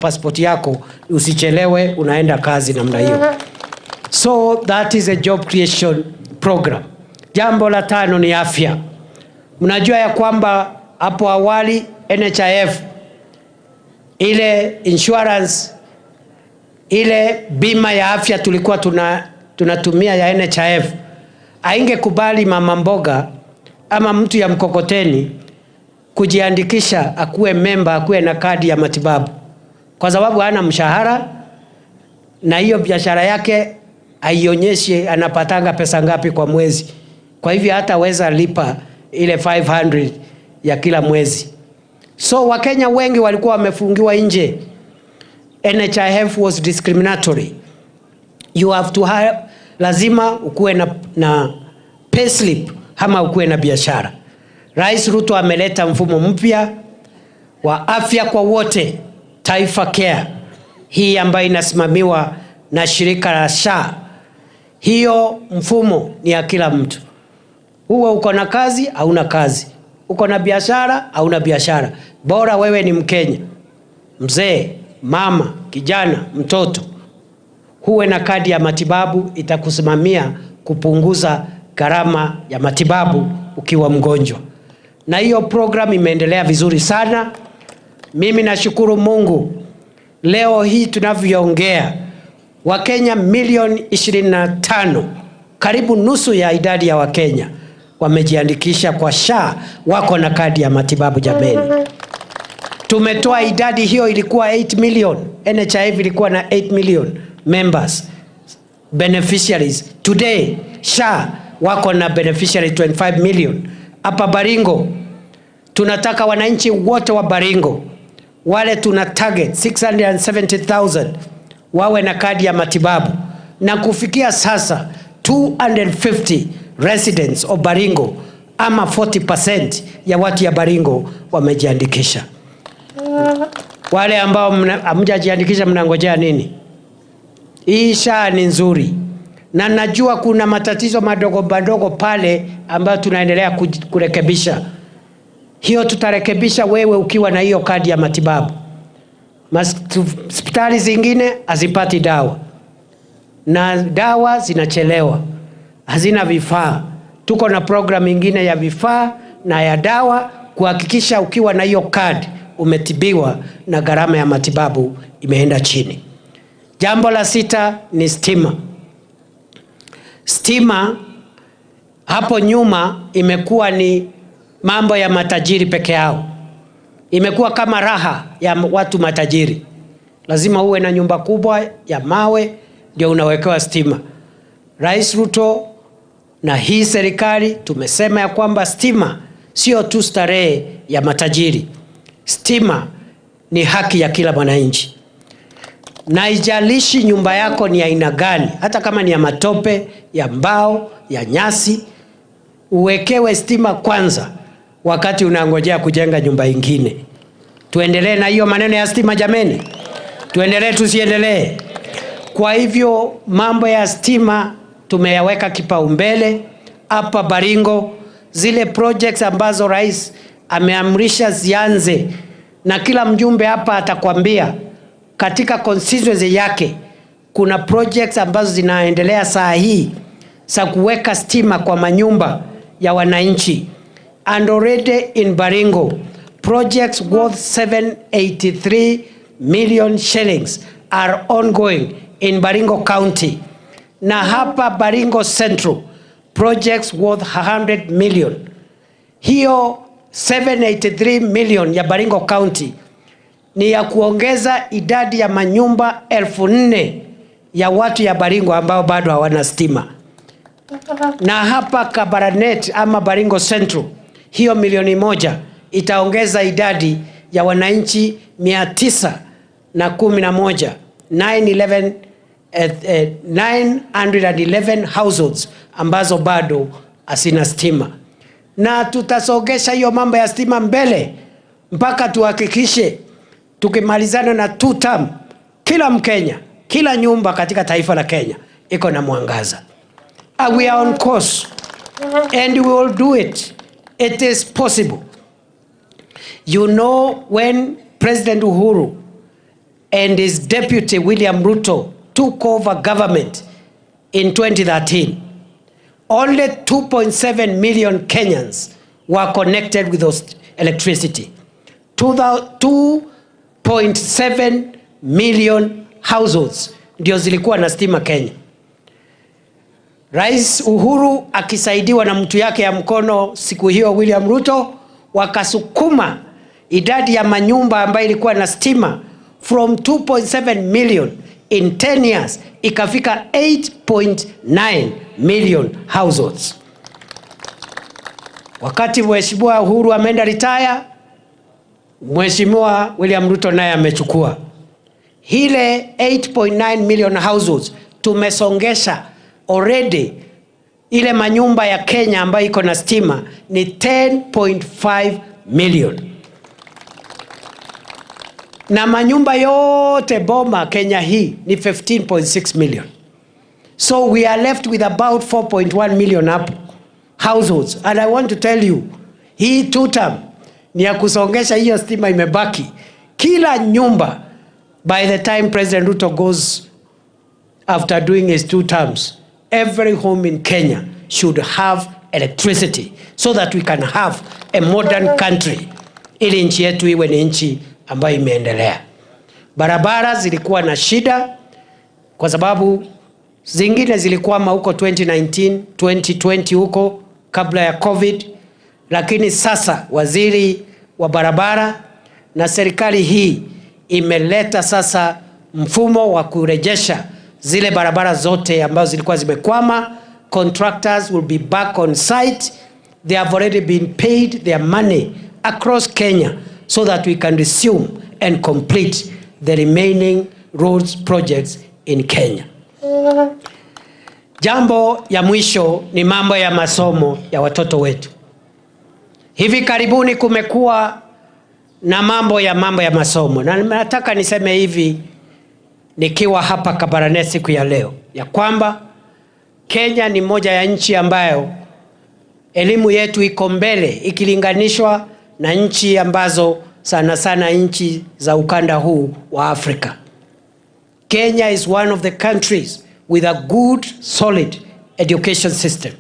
Pasipoti yako, usichelewe, unaenda kazi namna hiyo. So that is a job creation program. Jambo la tano ni afya. Mnajua ya kwamba hapo awali NHIF, ile insurance, ile bima ya afya tulikuwa tunatumia ya NHIF, haingekubali mama mboga ama mtu ya mkokoteni kujiandikisha akuwe memba, akuwe na kadi ya matibabu, kwa sababu hana mshahara na hiyo biashara yake haionyeshi anapatanga pesa ngapi kwa mwezi. Kwa hivyo hataweza lipa ile 500 ya kila mwezi. So Wakenya wengi walikuwa wamefungiwa nje. NHIF was discriminatory. You have to have, lazima ukuwe na payslip ama ukuwe na biashara. Rais Ruto ameleta mfumo mpya wa afya kwa wote, Taifa Care, hii ambayo inasimamiwa na shirika la SHA. Hiyo mfumo ni ya kila mtu. Uwe uko na kazi, hauna kazi, uko na biashara, hauna biashara, bora wewe ni Mkenya, mzee, mama, kijana, mtoto, huwe na kadi ya matibabu, itakusimamia kupunguza gharama ya matibabu ukiwa mgonjwa. Na hiyo program imeendelea vizuri sana. Mimi nashukuru Mungu, leo hii tunavyoongea, Wakenya milioni 25, karibu nusu ya idadi ya Wakenya wamejiandikisha kwa SHA, wako na kadi ya matibabu. Jameni, tumetoa idadi hiyo, ilikuwa 8 million. NHIF ilikuwa na 8 million members, beneficiaries. Today SHA wako na beneficiary 25 million. Hapa Baringo tunataka wananchi wote wa Baringo wale tuna target 670,000 wawe na kadi ya matibabu, na kufikia sasa 250 residents of Baringo ama 40% ya watu ya Baringo wamejiandikisha. Wale ambao hamjajiandikisha mnangojea nini? Hii SHA ni nzuri, na najua kuna matatizo madogo madogo pale ambayo tunaendelea kurekebisha. Hiyo tutarekebisha wewe ukiwa na hiyo kadi ya matibabu. Hospitali zingine hazipati dawa, na dawa zinachelewa, hazina vifaa. Tuko na program ingine ya vifaa na ya dawa kuhakikisha ukiwa na hiyo kadi umetibiwa na gharama ya matibabu imeenda chini. Jambo la sita ni stima. Stima hapo nyuma imekuwa ni mambo ya matajiri peke yao. Imekuwa kama raha ya watu matajiri. Lazima uwe na nyumba kubwa ya mawe ndio unawekewa stima. Rais Ruto na hii serikali tumesema ya kwamba stima sio tu starehe ya matajiri. Stima ni haki ya kila mwananchi. Na haijalishi nyumba yako ni aina gani, hata kama ni ya matope, ya mbao, ya nyasi, uwekewe stima kwanza wakati unangojea kujenga nyumba ingine. Tuendelee na hiyo maneno ya stima jameni? Tuendelee tusiendelee? Kwa hivyo mambo ya stima tumeyaweka kipaumbele hapa Baringo. Zile projects ambazo rais ameamrisha zianze, na kila mjumbe hapa atakwambia katika constituency yake kuna projects ambazo zinaendelea saa hii za kuweka stima kwa manyumba ya wananchi. And already in Baringo, projects worth 783 million shillings are ongoing in Baringo County. Na hapa Baringo Central, projects worth 100 million. Hiyo 783 million ya Baringo County ni ya kuongeza idadi ya manyumba 4,000 ya watu ya Baringo ambao bado hawana stima. Na hapa Kabarnet ama Baringo Central, hiyo milioni 1 itaongeza idadi ya wananchi 911, 911 households ambazo bado hazina stima. Na tutasongesha hiyo mambo ya stima mbele mpaka tuhakikishe tukimalizana na 2 term, kila Mkenya, kila nyumba katika taifa la Kenya iko na mwangaza. We are on course and we will do it. It is possible. You know, when President Uhuru and his deputy William Ruto took over government in 2013, only 2.7 million Kenyans were connected with electricity. 2.7 million households ndio zilikuwa na stima Kenya. Rais Uhuru akisaidiwa na mtu yake ya mkono siku hiyo William Ruto, wakasukuma idadi ya manyumba ambayo ilikuwa na stima from 2.7 million in 10 years ikafika 8.9 million households. Wakati Mheshimiwa Uhuru ameenda retire, Mheshimiwa William Ruto naye amechukua. Ile 8.9 million households tumesongesha already, ile manyumba ya Kenya ambayo iko na stima ni 10.5 million. Na manyumba yote boma Kenya hii ni 15.6 million. So we are left with about 4.1 million up households. And I want to tell you, hii two term ni ya kusongesha hiyo stima imebaki. Kila nyumba, by the time President Ruto goes after doing his 2 terms, every home in Kenya should have electricity so that we can have a modern country. Ili nchi yetu iwe ni nchi ambayo imeendelea. Barabara zilikuwa na shida kwa sababu zingine zilikwama huko 2019, 2020 huko kabla ya COVID, lakini sasa waziri wa barabara na serikali hii imeleta sasa mfumo wa kurejesha zile barabara zote ambazo zilikuwa zimekwama. Contractors will be back on site. They have already been paid their money across Kenya so that we can resume and complete the remaining roads projects in Kenya. Jambo ya mwisho ni mambo ya masomo ya watoto wetu. Hivi karibuni kumekuwa na mambo ya masomo. Na nataka niseme hivi nikiwa hapa Kabarnet siku ya leo, ya kwamba Kenya ni moja ya nchi ambayo elimu yetu iko mbele ikilinganishwa na nchi ambazo sana sana nchi za ukanda huu wa Afrika. Kenya is one of the countries with a good solid education system.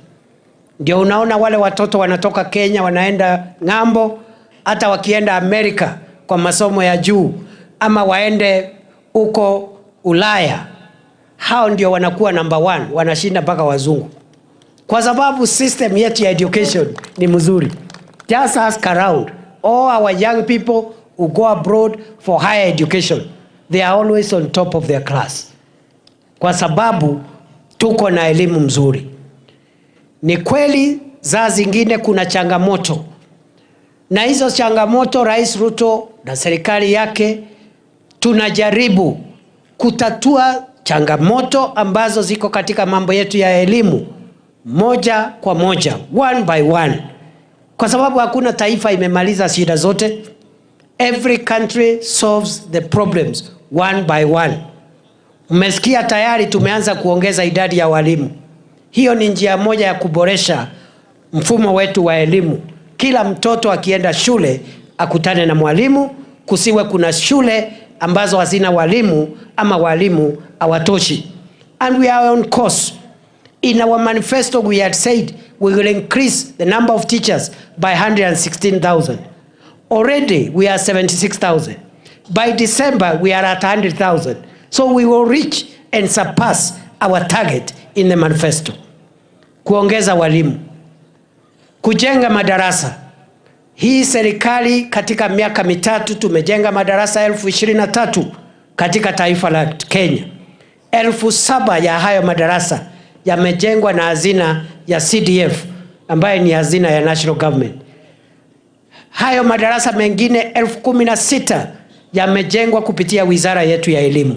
Ndio unaona wale watoto wanatoka Kenya wanaenda ng'ambo, hata wakienda Amerika kwa masomo ya juu ama waende huko Ulaya, hao ndio wanakuwa number 1, wanashinda mpaka wazungu. Kwa sababu system yetu ya education ni mzuri. Just ask around. All our young people who go abroad for higher education, they are always on top of their class. Kwa sababu tuko na elimu mzuri. Ni kweli za zingine kuna changamoto. Na hizo changamoto Rais Ruto na serikali yake tunajaribu kutatua changamoto ambazo ziko katika mambo yetu ya elimu moja kwa moja, one by one. Kwa sababu hakuna taifa imemaliza shida zote. Every country solves the problems one by one. Mmesikia tayari tumeanza kuongeza idadi ya walimu. Hiyo ni njia moja ya kuboresha mfumo wetu wa elimu. Kila mtoto akienda shule akutane na mwalimu, kusiwe kuna shule ambazo hazina walimu ama walimu hawatoshi. And we are on course. In our manifesto we had said we will increase the number of teachers by 116,000. Already we are 76,000. By December we are at 100,000. So we will reach and surpass our target in the manifesto. Kuongeza walimu, kujenga madarasa. Hii serikali katika miaka mitatu tumejenga madarasa 23,000 katika taifa la Kenya. 7,000 ya hayo madarasa yamejengwa na hazina ya CDF ambayo ni hazina ya national government. Hayo madarasa mengine 16,000 yamejengwa kupitia wizara yetu ya elimu.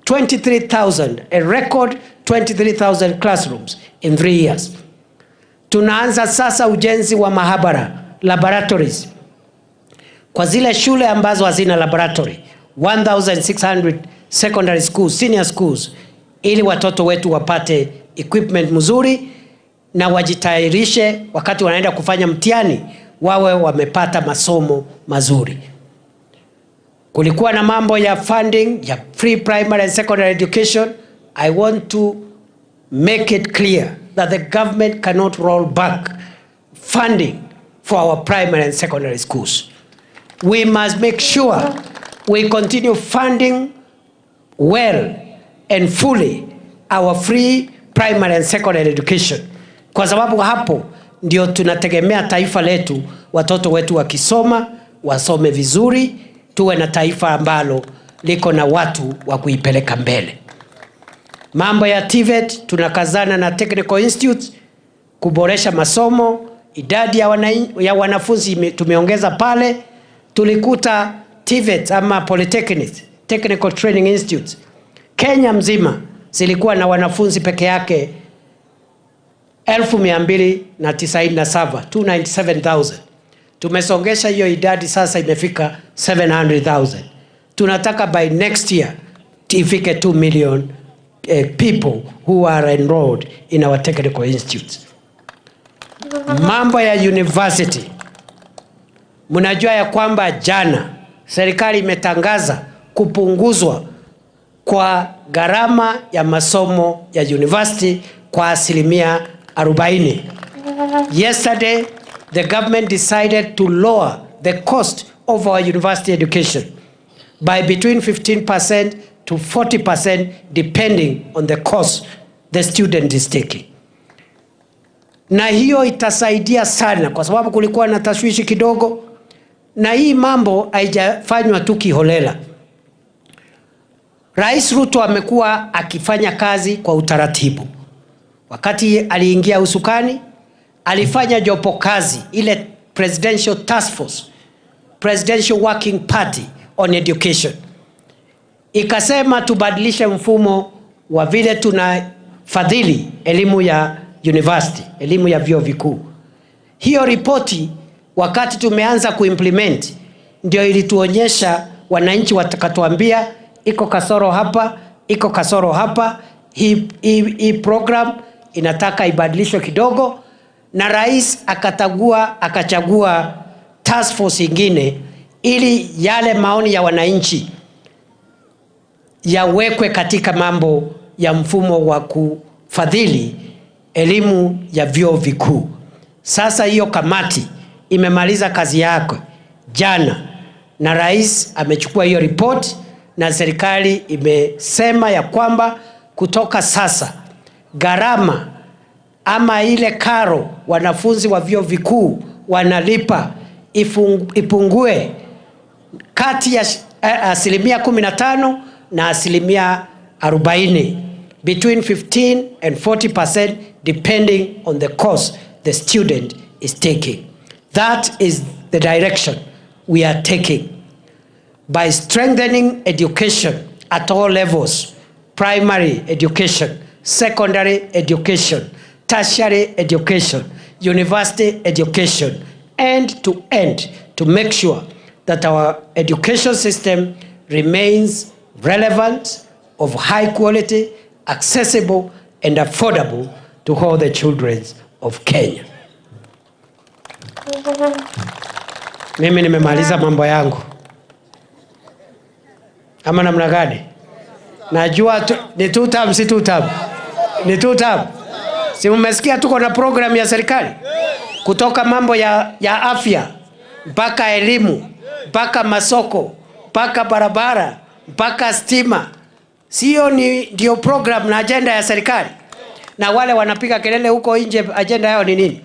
23,000, a record 23,000 classrooms in 3 years. Tunaanza sasa ujenzi wa mahabara, laboratories. Kwa zile shule ambazo hazina laboratory, 1,600 secondary schools, senior schools, ili watoto wetu wapate equipment mzuri na wajitayarishe wakati wanaenda kufanya mtihani wawe wamepata masomo mazuri. Kulikuwa na mambo ya funding ya free primary and secondary education. I want to make it clear that the government cannot roll back funding for our primary and secondary schools. We must make sure we continue funding well and fully our free primary and secondary education, kwa sababu hapo ndio tunategemea taifa letu, watoto wetu wakisoma wasome vizuri, tuwe na taifa ambalo liko na watu wa kuipeleka mbele. Mambo ya TVET, tunakazana na Technical Institute kuboresha masomo. Idadi ya wanafunzi tumeongeza pale. Tulikuta TVET ama Polytechnics, Technical Training Institute Kenya mzima zilikuwa na wanafunzi peke yake 297,000, 297,000. Tumesongesha hiyo idadi, sasa imefika 700,000. Tunataka by next year ifike 2 million people who are enrolled in our technical institutes. Mambo ya university, mnajua ya kwamba jana serikali imetangaza kupunguzwa kwa gharama ya masomo ya university kwa 40%. Yesterday, the government decided to lower the cost of our university education by between 15% to 40% depending on the course the student is taking. Na hiyo itasaidia sana kwa sababu kulikuwa na tashwishi kidogo, na hii mambo haijafanywa tu kiholela. Rais Ruto amekuwa akifanya kazi kwa utaratibu. Wakati aliingia usukani, alifanya jopo kazi, ile Presidential Task Force, Presidential Working Party on Education. Ikasema tubadilishe mfumo wa vile tunafadhili elimu ya university, elimu ya vyuo vikuu. Hiyo ripoti wakati tumeanza kuimplement ndio ilituonyesha, wananchi watakatuambia iko kasoro hapa, iko kasoro hapa, hii program inataka ibadilishwe kidogo, na rais akachagua task force ingine ili yale maoni ya wananchi yawekwe katika mambo ya mfumo wa kufadhili elimu ya vyuo vikuu. Sasa hiyo kamati imemaliza kazi yake jana, na rais amechukua hiyo report, na serikali imesema ya kwamba kutoka sasa gharama ama ile karo wanafunzi wa vyuo vikuu wanalipa ipungue kati ya 15% na 40%, between 15 and 40% depending on the course the student is taking. That is the direction we are taking by strengthening education at all levels, primary education, secondary education, tertiary education, university education, end to end, to make sure that our education system remains relevant, of high quality, accessible, and affordable to all the children of Kenya. Mimi nimemaliza mambo yangu. Ama namna gani? Najua ni two term, si two term. Ni two term. Si mmesikia tuko na program ya serikali? Kutoka mambo ya afya, mpaka elimu, mpaka masoko, mpaka barabara, mpaka stima. Sio ni ndio program na agenda ya serikali? Na wale wanapiga kelele huko nje, agenda yao ni nini?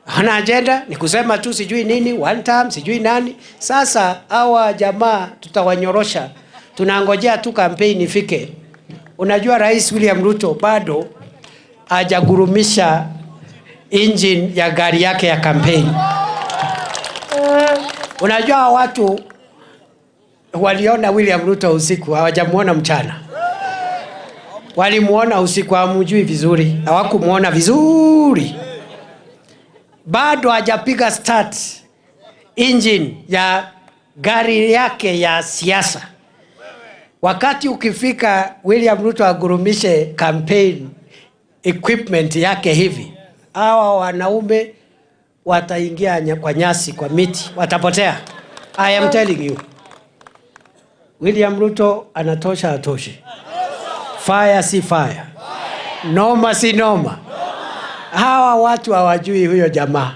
Hana agenda, ni kusema tu sijui nini, one term, sijui nani. Sasa hawa jamaa tutawanyorosha. Tunangojea tu campaign ifike. Unajua Rais William Ruto bado hajagurumisha engine ya gari yake ya campaign. Unajua watu waliona William Ruto usiku, hawajamuona mchana. Walimuona usiku, hawamjui vizuri, hawakumuona vizuri. Bado hajapiga start engine ya gari yake ya siasa. Wakati ukifika William Ruto agurumishe campaign equipment yake hivi, hawa wanaume wataingia kwa nyasi, kwa miti, watapotea. I am telling you. William Ruto anatosha, atoshi? Fire si fire? Noma si noma? Hawa watu hawajui huyo jamaa.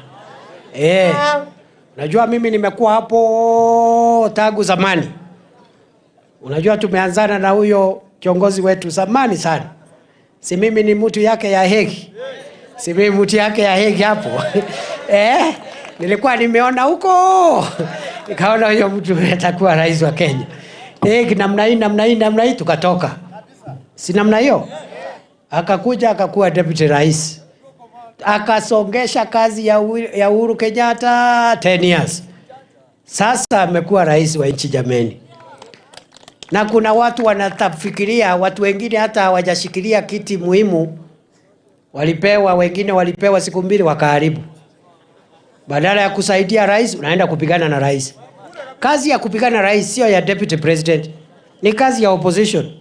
Unajua mimi nimekuwa hapo tangu zamani. Unajua tumeanzana na huyo kiongozi wetu zamani sana. Si mimi ni mtu yake ya heki. Si mimi mtu yake ya heki hapo. Nilikuwa nimeona huko. Nikaona huyo mtu atakuwa rais wa Kenya. Namna hii, namna hii, namna hii tukatoka. Si namna hiyo? Akakuja akakuwa deputy rais. Akasongesha kazi ya Uhuru Kenyatta 10 years. Sasa amekuwa rais wa nchi jameni. Na kuna watu wanatafikiria, watu wengine hata hawajashikilia kiti muhimu. Walipewa, wengine walipewa siku mbili wakaharibu. Badala ya kusaidia rais, unaenda kupigana na rais. Kazi ya kupigana na rais sio ya deputy president. Ni kazi ya opposition.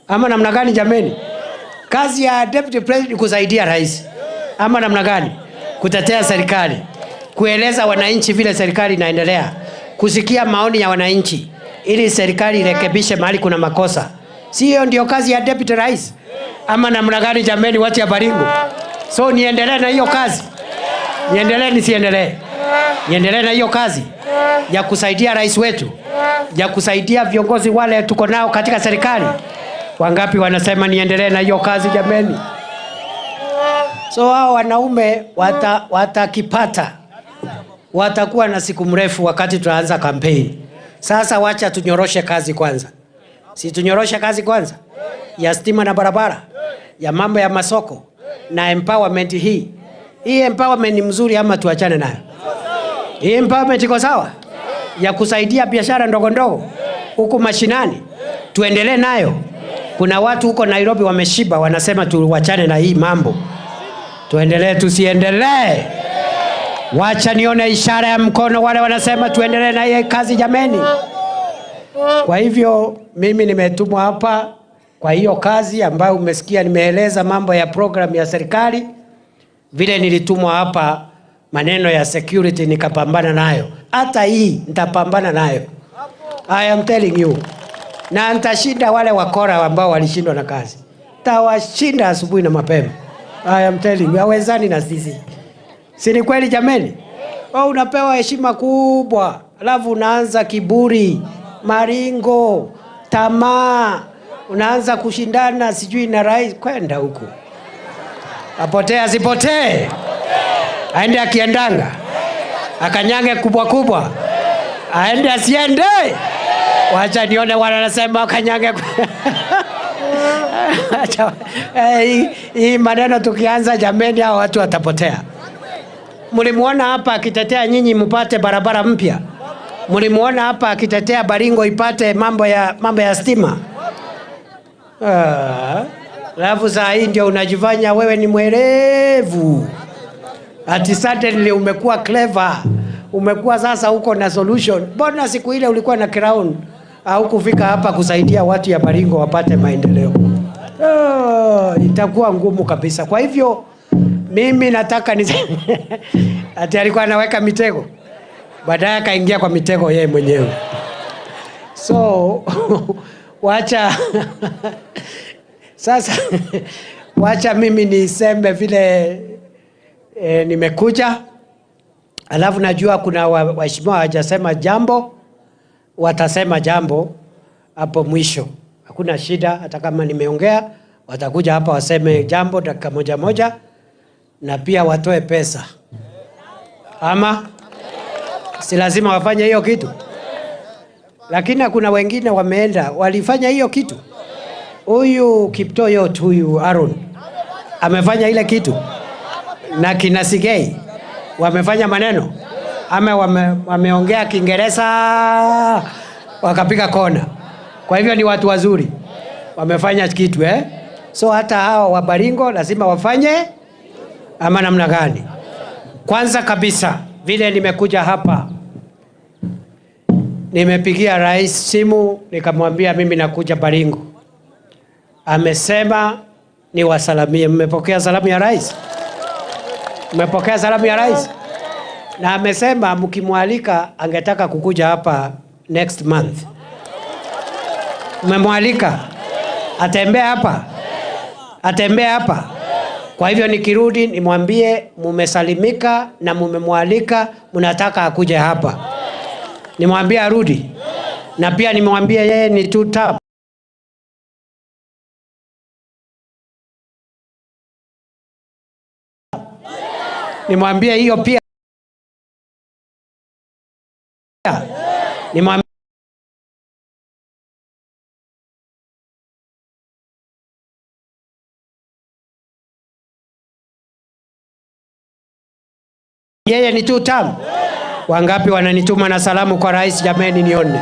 Ama namna gani jameni? Kazi ya deputy president ni kusaidia rais. Ama namna gani? Kutetea serikali, kueleza wananchi vile serikali inaendelea, kusikia maoni ya wananchi ili serikali irekebishe mahali kuna makosa. Sio ndio kazi ya deputy rais? Ama namna gani jameni, watu ya Baringo? So niendelee na hiyo kazi? Niendelee nisiendelee? Niendelee na hiyo kazi ya kusaidia rais wetu, ya kusaidia viongozi wale tuko nao katika serikali? Wangapi wanasema niendelee na hiyo kazi jameni? So hao wanaume watakipata, watakuwa na siku mrefu wakati tunaanza kampeni. Sasa wacha tunyoroshe kazi kwanza. Si tunyoroshe kazi kwanza ya stima na barabara, ya mambo ya masoko na empowerment hii. Hii empowerment ni mzuri ama tuachane nayo? Hii empowerment iko sawa? Ya kusaidia biashara ndogo ndogo huku mashinani, tuendelee nayo. Kuna watu huko Nairobi wameshiba, wanasema tuwachane na hii mambo. Tuendelee tusiendelee? Wacha nione ishara ya mkono wale wanasema tuendelee na hii kazi jameni. Kwa hivyo mimi nimetumwa hapa kwa hiyo kazi ambayo umesikia nimeeleza mambo ya program ya serikali. Vile nilitumwa hapa maneno ya security nikapambana nayo. Hata hii nitapambana nayo. I am telling you. Na nitashinda wale wakora ambao walishindwa na kazi. Tawashinda asubuhi na mapema. I am telling you, hawezani na sisi. Si ni kweli jameni? Wewe unapewa heshima kubwa, alafu unaanza kiburi, maringo, tamaa, unaanza kushindana sijui na rais, kwenda huko. Apotee asipotee? Aende akiendanga. Akanyange kubwa kubwa. Aende asiende? Wacha nione wale wanasema akanyange. Hii maneno tukianza jameni hao watu watapotea. Mlimuona hapa akitetea nyinyi mpate barabara mpya. Mlimuona hapa akitetea Baringo ipate mambo ya stima. Alafu saa hii ndio unajifanya wewe ni mwerevu. Ati suddenly umekuwa clever. Umekuwa sasa uko na solution. Mbona siku ile ulikuwa na crown au kufika hapa kusaidia watu ya Baringo wapate maendeleo? Itakuwa ngumu kabisa. Kwa hivyo mimi nataka ni ati alikuwa anaweka mitego, baadaye akaingia kwa mitego yeye mwenyewe. So wacha sasa wacha mimi niseme vile nimekuja. Alafu najua kuna waheshimiwa hawajasema jambo, watasema jambo hapo mwisho. Hakuna shida, hata kama nimeongea watakuja hapa waseme jambo dakika moja moja, na pia watoe pesa. Ama si lazima wafanye hiyo kitu. Lakini kuna wengine wameenda walifanya hiyo kitu. Huyu Kiptoyot, huyu Aaron amefanya ile kitu, na kina Sigei wamefanya maneno ama wameongea Kiingereza wakapiga kona. Kwa hivyo ni watu wazuri, wamefanya kitu So hata hawa wa Baringo lazima wafanye ama namna gani? Kwanza kabisa vile nimekuja hapa, nimepigia rais simu nikamwambia mimi nakuja Baringo. Amesema niwasalamie. Mmepokea salamu ya rais? Mmepokea salamu ya rais? Na amesema mkimwalika angetaka kukuja hapa next month. Mmemwalika? Atembee hapa? Atembee hapa? Kwa hivyo nikirudi nimwambie mumesalimika na mumemwalika, mnataka akuje hapa. Nimwambie arudi. Na pia nimwambie yeye ni two term. Nimwambie hiyo pia. Nimwambie yeye ni two term. Wangapi wananituma na salamu kwa rais jameni nione.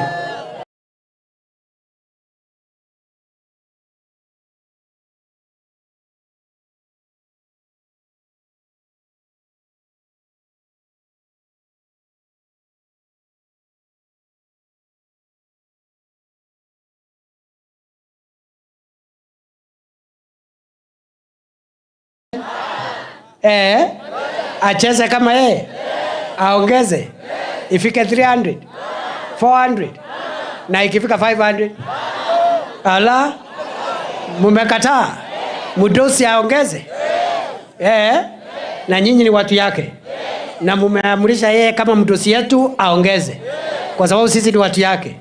Acheze kama yeye, aongeze ifike 300, 400, na ikifika 500. Ala, mumekataa mdosi aongeze. Na nyinyi ni watu yake, na mumeamrisha yeye kama mdosi yetu aongeze, kwa sababu sisi ni watu yake,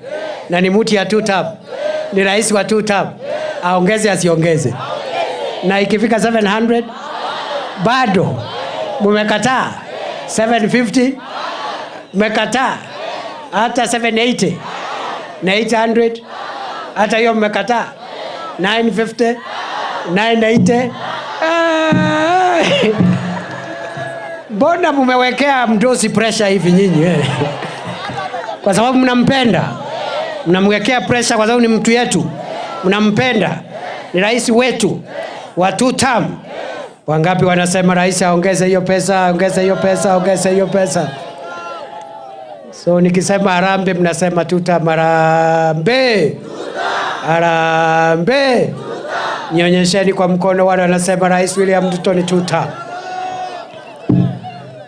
na ni mtu ya two term, ni rais wa two term. Aongeze asiongeze? Na ikifika 700 bado mumekataa. 750 mmekataa, hata 780 na 800 hata hiyo mmekataa, 950, 980. Mbona mumewekea mdosi pressure hivi nyinyi? Kwa sababu mnampenda, mnamwekea pressure kwa sababu ni mtu yetu, mnampenda, ni rais wetu wa two term. Wangapi wanasema rais aongeze hiyo pesa, aongeze hiyo pesa, aongeze hiyo pesa? So nikisema harambee mnasema two term. Harambee, harambee. Nionyesheni kwa mkono wale wanasema Rais William Ruto ni two term.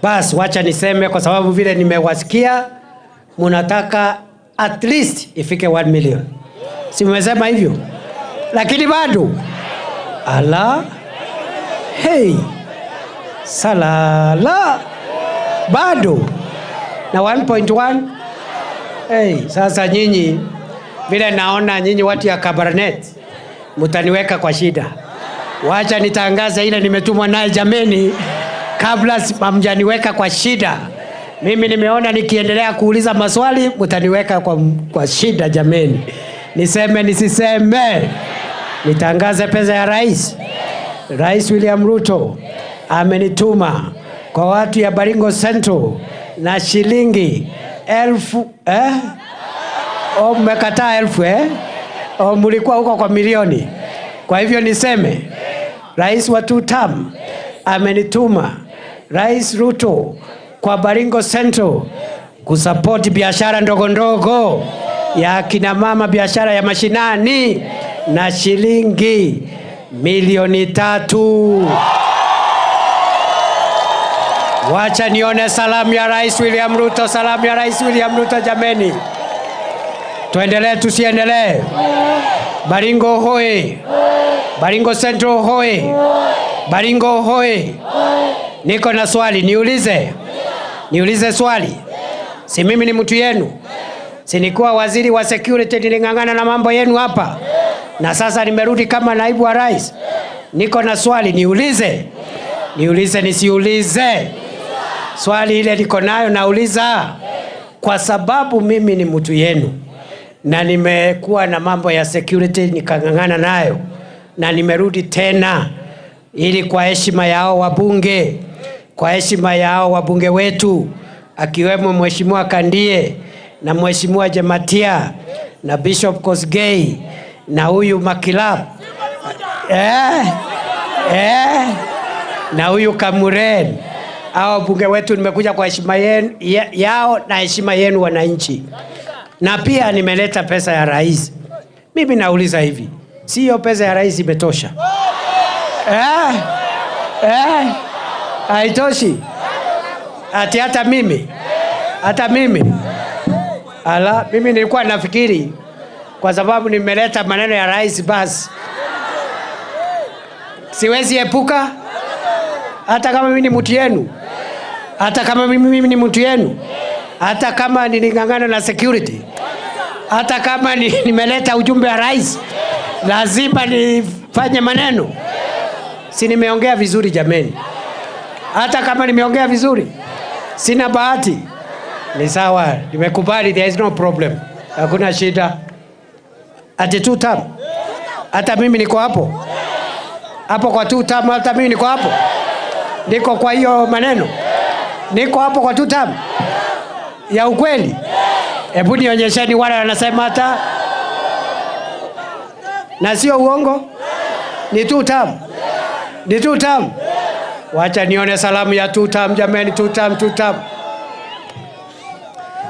Bas, wacha niseme kwa sababu vile nimewasikia mnataka at least ifike 1 million. Si mmesema hivyo? Lakini bado ala, hey, salala, bado na 1.1. Hey, sasa nyinyi vile naona nyinyi watu ya Kabarnet mtaniweka kwa shida. Wacha nitangaze ile nimetumwa naye jameni, kabla hamjaniweka kwa shida. Mimi nimeona nikiendelea kuuliza maswali mtaniweka kwa shida jameni. Niseme nisiseme? Nitangaze pesa ya rais. Rais William Ruto amenituma kwa watu ya Baringo Central na shilingi 1000. Mmekataa 1000 Mlikuwa huko kwa milioni. Kwa hivyo niseme rais wa two term amenituma Rais Ruto kwa Baringo Central kusupport biashara ndogo ndogo ya kina mama, biashara ya mashinani na shilingi milioni 3. Wacha nione salamu ya Rais William Ruto, salamu ya Rais William Ruto jameni. Tuendelee tusiendelee? Baringo hoi. Baringo Central hoi. Baringo hoi. Niko na swali, niulize. Niulize swali. Si mimi ni mtu yenu? Si nikuwa waziri wa security niling'ang'ana na mambo yenu hapa? Na sasa nimerudi kama naibu wa rais. Niko na swali, niulize. Niulize nisiulize? Swali ile niko nayo nauliza kwa sababu mimi ni mtu yenu. Na nimekuwa na mambo ya security nikang'ang'ana nayo. Na nimerudi tena ili kwa heshima yao wabunge, kwa heshima yao wabunge wetu, akiwemo Mheshimiwa Kandie na Mheshimiwa Jematia na Bishop Kosgei na huyu Makilap, na huyu Kamuren. Hao bunge wetu nimekuja kwa heshima yao na heshima yenu wananchi. Na pia nimeleta pesa ya rais. Mimi nauliza hivi, sio pesa ya rais imetosha? Haitoshi? Ati hata mimi? Hata mimi? Ala, mimi nilikuwa nafikiri Kwa sababu nimeleta maneno ya rais, basi siwezi epuka. Hata kama mimi ni mtu yenu, hata kama mimi ni mtu yenu, hata kama niling'ang'ana na security, hata kama nimeleta ujumbe wa rais, lazima nifanye maneno. Si nimeongea vizuri jameni? Hata kama nimeongea vizuri, sina bahati. Ni sawa, nimekubali, there is no problem. Hakuna shida. Ati two term. Hata mimi niko hapo. Hapo kwa two term, hata mimi niko hapo. Niko kwa hiyo maneno. Niko hapo kwa two term. Ya ukweli. Hebu nionyesheni wale wanasema hata. Na sio uongo. Ni two term. Ni two term. Wacha nione salamu ya two term jameni, two term, two term.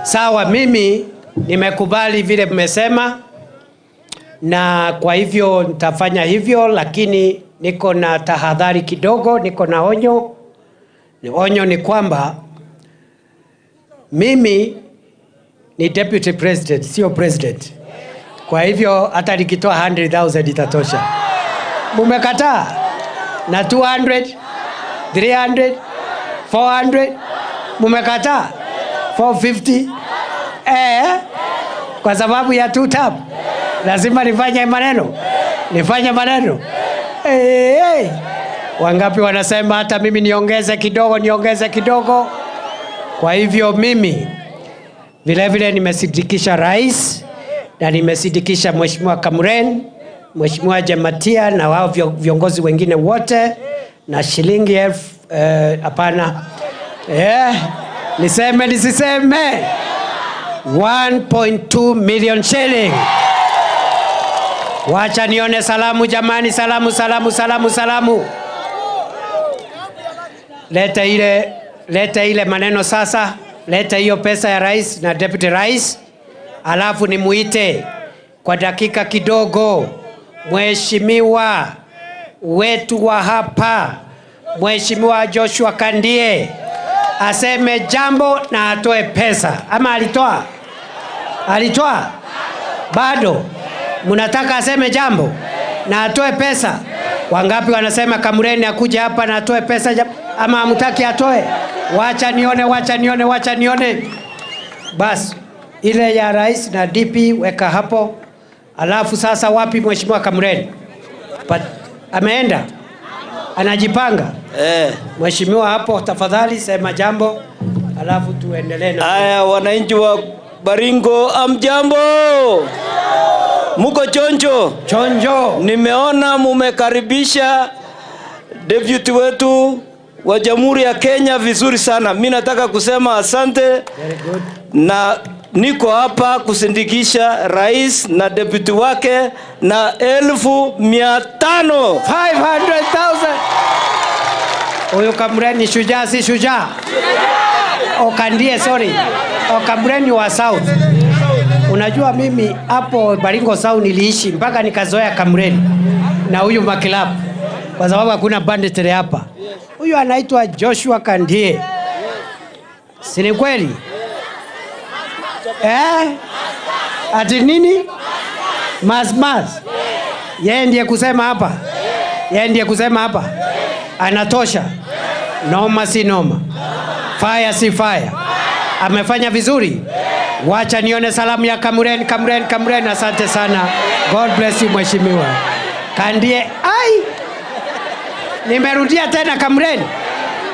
Sawa, mimi nimekubali vile mmesema, na kwa hivyo nitafanya hivyo, lakini niko na tahadhari kidogo, niko na onyo. Onyo ni kwamba mimi ni deputy president, sio president. Kwa hivyo hata nikitoa 100,000 itatosha. Mumekataa? Na 200, 300, 400, mumekataa? 450? Kwa sababu ya two term. Lazima nifanye maneno. Nifanye maneno. Wangapi wanasema hata mimi niongeze kidogo, niongeze kidogo? Kwa hivyo mimi vile vile nimesidikisha rais na nimesidikisha Mheshimiwa Kamuren, Mheshimiwa Jematia na wao viongozi wengine wote, na shilingi elfu hapana. Niseme nisiseme? 1.2 million shilling. Wacha nione salamu jamani, salamu, salamu, salamu, salamu. Leta ile maneno sasa, leta hiyo pesa ya rais na deputy rais, alafu nimuite kwa dakika kidogo mheshimiwa wetu wa hapa, Mheshimiwa Joshua Kandie, aseme jambo na atoe pesa. Ama alitoa? Alitoa? Bado? Mnataka aseme jambo na atoe pesa? Wangapi wanasema Kamureni akuje hapa na atoe pesa, ama hamtaki atoe? Wacha nione, wacha nione, wacha nione. Bas, ile ya rais na DP weka hapo. Alafu sasa wapi Mheshimiwa Kamureni? Ameenda? Anajipanga? Mheshimiwa hapo tafadhali sema jambo, alafu tuendelee na. Haya, wananchi wa Baringo, amjambo. Muko chonjo? Chonjo. Nimeona mumekaribisha deputy wetu wa Jamhuri ya Kenya vizuri sana. Mimi nataka kusema asante. Very good. Na niko hapa kusindikisha rais na deputy wake na 500,000. 500,000. Huyu Kamureni shujaa si shujaa? Okandie, sorry. Okamureni wa South. Unajua mimi hapo Baringo South niliishi mpaka nikazoea Kamureni na huyu Makilap, kwa sababu hakuna banditry hapa. Huyu anaitwa Joshua Kandie. Si ni kweli? Ati nini? Mas mas. Yeye ndiye kusema hapa. Yeye ndiye kusema hapa. Anatosha. Noma si noma. Fire si fire. Amefanya vizuri. Wacha nione salamu ya Kamureni, Kamureni, Kamureni. Asante sana. God bless you mheshimiwa. Kandie, ai. Nimerudia tena Kamureni.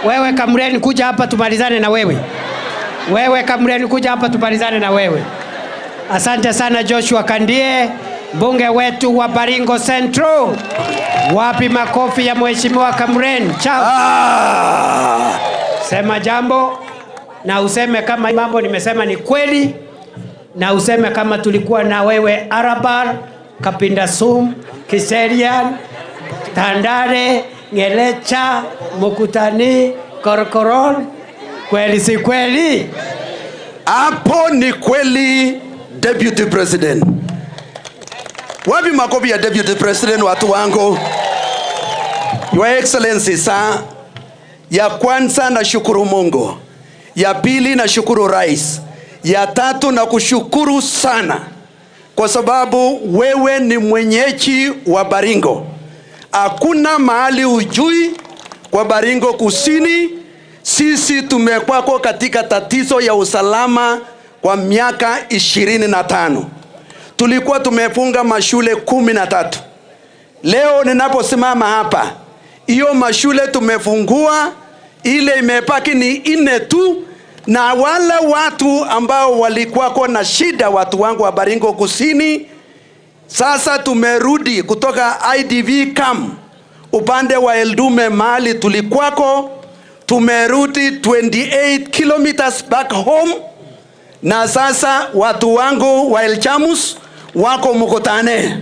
Wewe Kamureni kuja hapa tumalizane na wewe. Wewe Kamureni kuja hapa tumalizane na wewe. Asante sana Joshua Kandie, mbunge wetu wa Baringo Central. Wapi makofi ya mheshimiwa Kamureni? Ciao. Sema jambo na useme kama mambo nimesema ni kweli, na useme kama tulikuwa na wewe Arabar, Kapindasum, Kiserian, Tandare, Ngelecha, Mukutani, Korkoron. Kweli si kweli? Hapo ni kweli, Deputy President. Wapi makofi ya Deputy President watu wangu? Your Excellency, sir, ya kwanza nashukuru Mungu, ya pili nashukuru Rais, ya tatu na kushukuru sana kwa sababu wewe ni mwenyeji wa Baringo. Hakuna mahali ujui kwa Baringo Kusini. Sisi tumekuwa katika tatizo ya usalama kwa miaka 25. Tulikuwa tumefunga mashule 13. Leo ninaposimama hapa, hiyo mashule tumefungua, ile imebaki ni 4 tu. Na wale watu ambao walikuwa na shida, watu wangu wa Baringo Kusini, sasa tumerudi kutoka IDV camp upande wa Eldume mahali tulikuwako, tumerudi 28 kilometers back home. Na sasa watu wangu wa Elchamus wako Mukutane,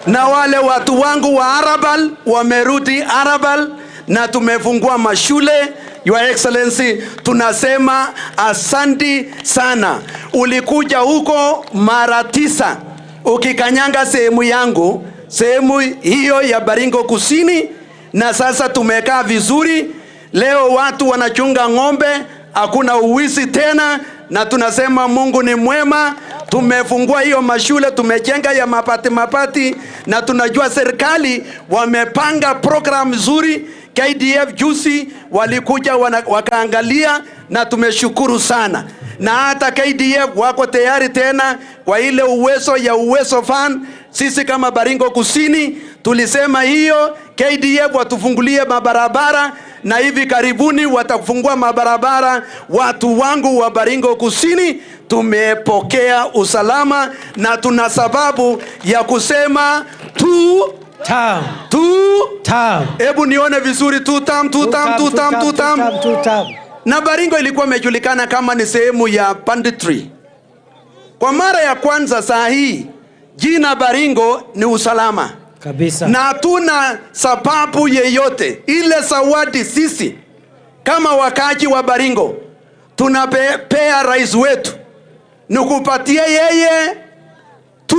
na wale watu wangu wa Arabal wamerudi Arabal, na tumefungua mashule. Your Excellency, tunasema asanti sana. Ulikuja huko mara 9 ukikanyanga sehemu yangu, sehemu hiyo ya Baringo Kusini, na sasa tumekaa vizuri. Leo watu wanachunga ng'ombe, hakuna uwizi tena, na tunasema Mungu ni mwema. Tumefungua hiyo mashule, tumejenga ya mapati mapati, na tunajua serikali wamepanga program nzuri. KDF juzi walikuja wakaangalia, na tumeshukuru sana. Na hata KDF wako tayari tena kwa ile uwezo ya Uwezo Fund. Sisi kama Baringo Kusini tulisema hiyo KDF watufungulie mabarabara, na hivi karibuni watafungua mabarabara. Watu wangu wa Baringo Kusini tumepokea usalama, na tuna sababu ya kusema tu Tam. Tu tam. Hebu nione vizuri, tu tam, tu tam, tu tam, tu tam, tu tam. Na Baringo ilikuwa imejulikana kama ni sehemu ya banditry. Kwa mara ya kwanza saa hii jina Baringo ni usalama kabisa, na hatuna sababu yeyote ile. Zawadi sisi kama wakaji wa Baringo tunapea rais wetu ni kupatia yeye tu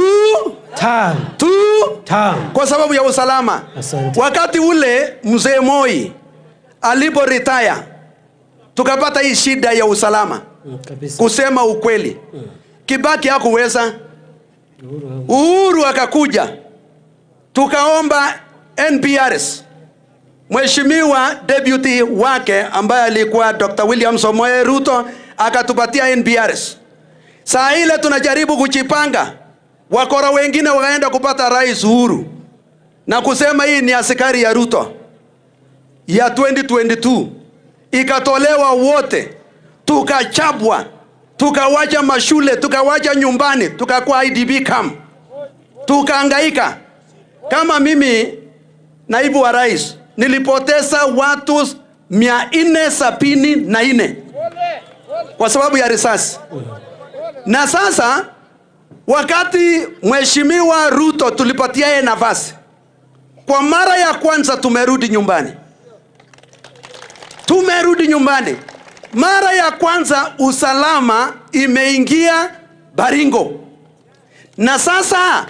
tam, tu tam, kwa sababu ya usalama. Asante. Wakati ule mzee Moi alipo retire tukapata hii shida ya usalama kabisa. Kusema ukweli, Kibaki hakuweza, Uhuru akakuja, tukaomba NPRS, mheshimiwa deputy wake ambaye alikuwa Dr. William Samoei Ruto akatupatia NPRS. Saa ile tunajaribu kujipanga, wakora wengine wakaenda kupata rais Uhuru na kusema hii ni askari ya Ruto ya 2022. Ikatolewa wote, tukachabwa, tukawacha mashule, tukawacha nyumbani, tukakuwa IDP camp, tukahangaika. Kama mimi naibu wa rais nilipoteza watu 474 kwa sababu ya risasi. Na sasa wakati mheshimiwa Ruto tulipatia yeye nafasi, kwa mara ya kwanza tumerudi nyumbani. Tumerudi nyumbani. Mara ya kwanza usalama imeingia Baringo. Na sasa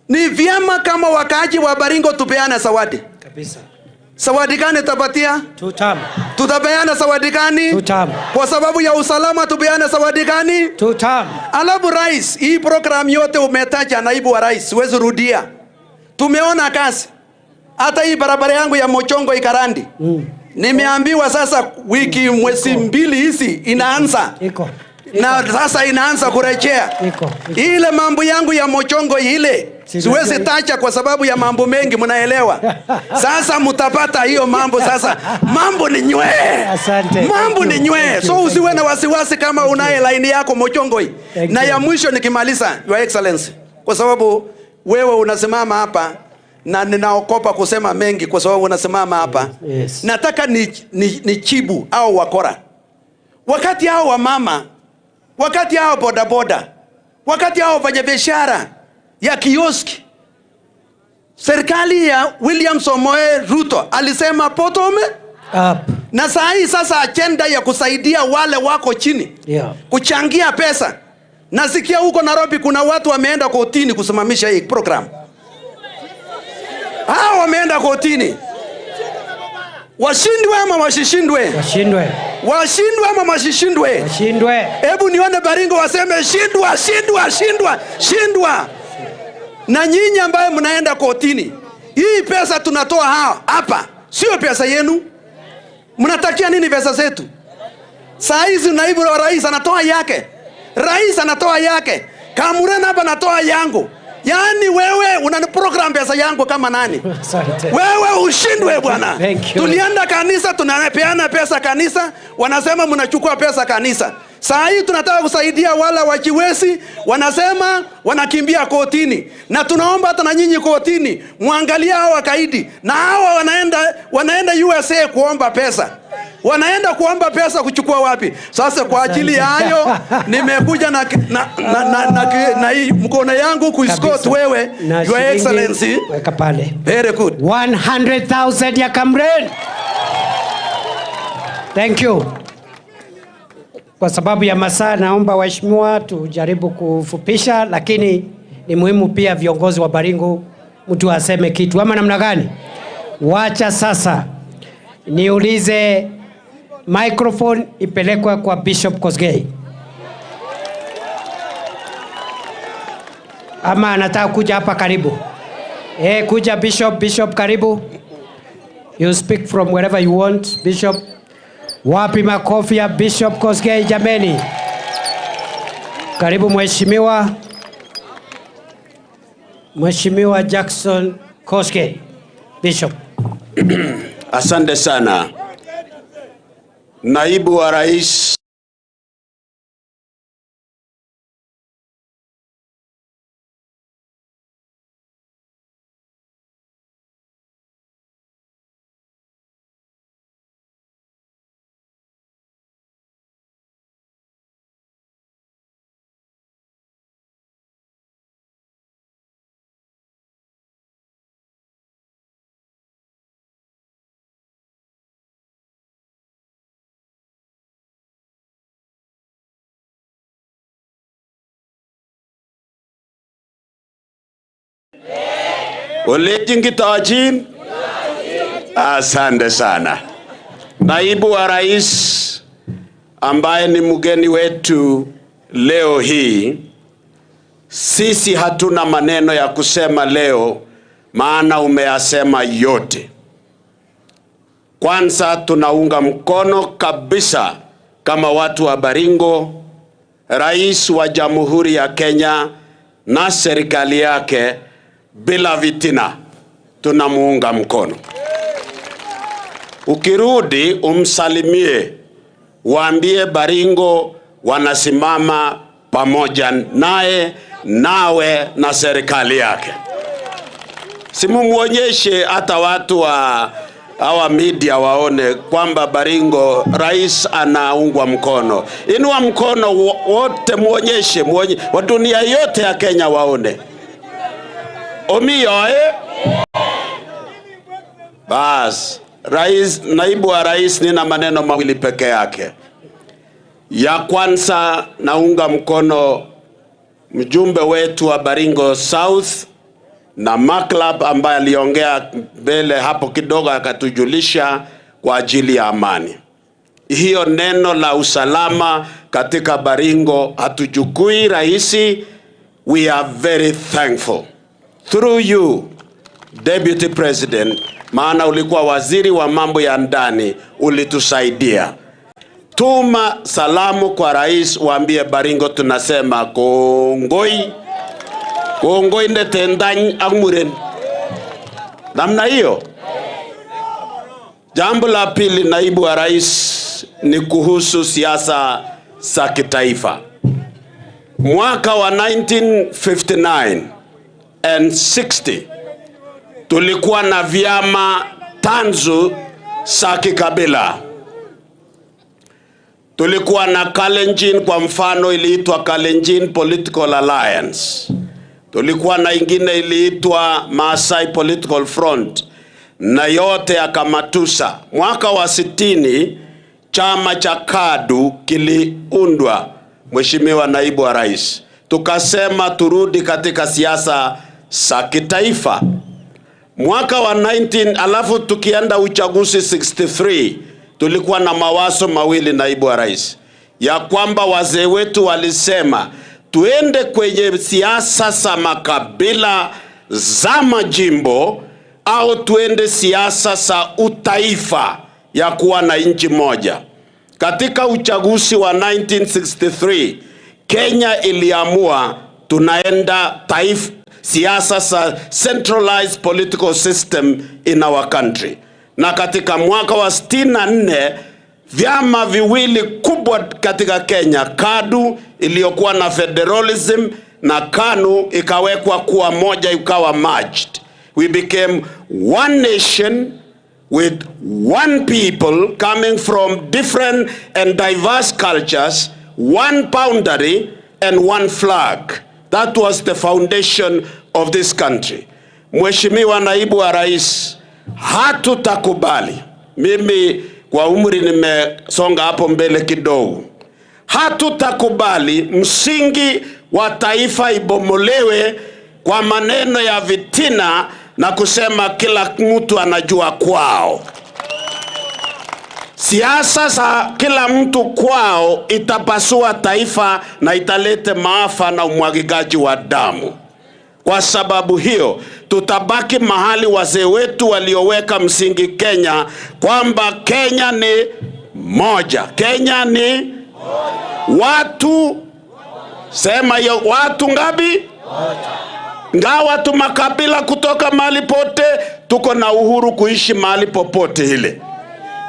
ni vyema kama wakaaji wa Baringo tupeane zawadi. Kabisa. Zawadi gani tapatia? Two term. Tutapeana zawadi gani? Two term. Kwa sababu ya usalama tupeane zawadi gani? Two term. Alafu rais, hii program yote umetaja naibu wa rais, siwezi rudia. Tumeona kazi. Hata hii barabara yangu ya Mochongo Ikarandi. Nimeambiwa sasa wiki mwezi mbili hizi inaanza. Iko. Na sasa inaanza kurejea. Iko. Ile mambo yangu ya Mochongo ile siwezi tacha kwa sababu ya mambo mengi, mnaelewa. Sasa mtapata hiyo mambo sasa. Mambo ni nywe. Asante. Mambo ni nywe. So usiwe na wasiwasi kama unaye line yako Mochongo. Na ya mwisho nikimaliza, Your Excellency, kwa sababu wewe unasimama hapa na ninaogopa kusema mengi kwa sababu unasimama hapa. Yes. Nataka ni chibu au wakora. Wakati hao wa mama, wakati hao bodaboda, wakati hao wafanyabiashara ya kioski, serikali ya William Samoei Ruto alisema bottom up. Na saa hii sasa agenda ya kusaidia wale wako chini, yeah, kuchangia pesa. Nasikia huko Nairobi kuna watu wameenda kotini kusimamisha hii program. Hao wameenda kotini. Washindwe ama wasishindwe? Washindwe. Washindwe ama wasishindwe? Washindwe. Hebu nione Baringo waseme shindwa, shindwa, shindwa, shindwa. Na nyinyi ambaye mnaenda kotini, hii pesa tunatoa hapa sio pesa yenu. Mnatakia nini pesa zetu? Saa hizi naibu wa rais anatoa yake, rais anatoa yake, Kamuren hapa anatoa yangu. Yaani wewe unaniprogram pesa yangu kama nani? Wewe ushindwe bwana. Tulienda kanisa, tunapeana pesa kanisa, wanasema mnachukua pesa kanisa. Saa hii tunataka kusaidia wala wajiwezi, wanasema wanakimbia kotini. Na tunaomba hata na nyinyi kotini muangalie hao wakaidi. Na hawa wanaenda USA kuomba pesa. Wanaenda kuomba pesa kuchukua wapi? Sasa kwa ajili ya hayo nimekuja na hii mkono yangu kuescort wewe, Your Excellency. Weka pale. Very good. 100,000 ya Kamren. Thank you. Kwa sababu ya masaa naomba waheshimiwa tujaribu kufupisha, lakini ni muhimu pia viongozi wa Baringo mtu aseme kitu ama namna gani? Wacha sasa niulize microphone ipelekwe kwa Bishop Kosgei. Ama anataka kuja hapa karibu. Kuja Bishop, Bishop karibu. You speak from wherever you want, Bishop. Wapi makofi ya Bishop Kosgei jameni? Karibu mheshimiwa. Mheshimiwa Jackson Kosgei, Bishop. Asante sana. Naibu wa Rais Olejingitajin. Asante sana. Naibu wa Rais ambaye ni mgeni wetu leo hii, sisi hatuna maneno ya kusema leo, maana umeyasema yote. Kwanza tunaunga mkono kabisa kama watu wa Baringo, Rais wa Jamhuri ya Kenya na serikali yake bila vitina, tunamuunga mkono. Ukirudi umsalimie, waambie Baringo wanasimama pamoja naye, nawe na serikali yake. Simumuonyeshe hata watu wa hawa media waone kwamba Baringo rais anaungwa mkono. Inua mkono wote muonyeshe, wa dunia yote ya Kenya waone. Omiyo, Bas, rais, naibu wa rais, nina maneno mawili peke yake. Ya kwanza, naunga mkono mjumbe wetu wa Baringo South na Maklab ambaye aliongea mbele hapo kidogo akatujulisha kwa ajili ya amani. Hiyo neno la usalama katika Baringo hatujukui rahisi. We are very thankful. Through you, Deputy President, maana ulikuwa waziri wa mambo ya ndani, ulitusaidia. Tuma salamu kwa rais, waambie Baringo tunasema kongoi. Kongoi ndetendany amuren. Namna hiyo. Jambo la pili, naibu wa rais, ni kuhusu siasa za kitaifa. Mwaka wa 1959 and 60 tulikuwa na vyama tanzu za kikabila. Tulikuwa na Kalenjin, kwa mfano iliitwa Kalenjin Political Alliance. Tulikuwa na ingine iliitwa Maasai Political Front, na yote yakamatusa. Mwaka wa 60 chama cha KADU kiliundwa, Mheshimiwa Naibu wa Rais. Tukasema turudi katika siasa za kitaifa. Mwaka wa 19, alafu tukienda uchaguzi 63, Tulikuwa na mawazo mawili, naibu wa rais, ya kwamba wazee wetu walisema tuende kwenye siasa za makabila za majimbo au tuende siasa za utaifa ya kuwa na nchi moja. Katika uchaguzi wa 1963 Kenya iliamua tunaenda taifa, siasa za centralized political system in our country. Na katika mwaka wa 64 vyama viwili kubwa katika Kenya, KADU iliyokuwa na federalism na KANU, ikawekwa kuwa moja, ikawa merged. We became one nation with one people coming from different and diverse cultures, one boundary and one flag. That was the foundation of this country. Mheshimiwa Naibu wa Rais, hatutakubali. Mimi kwa umri nimesonga hapo mbele kidogo. Hatutakubali msingi wa taifa ibomolewe kwa maneno ya vitina na kusema kila mtu anajua kwao. Siasa za kila mtu kwao itapasua taifa na italete maafa na umwagikaji wa damu. Kwa sababu hiyo tutabaki mahali wazee wetu walioweka msingi Kenya, kwamba Kenya ni moja. Kenya ni watu, sema hiyo, watu ngapi? Ngawa tu makabila kutoka mahali pote, tuko na uhuru kuishi mahali popote ile.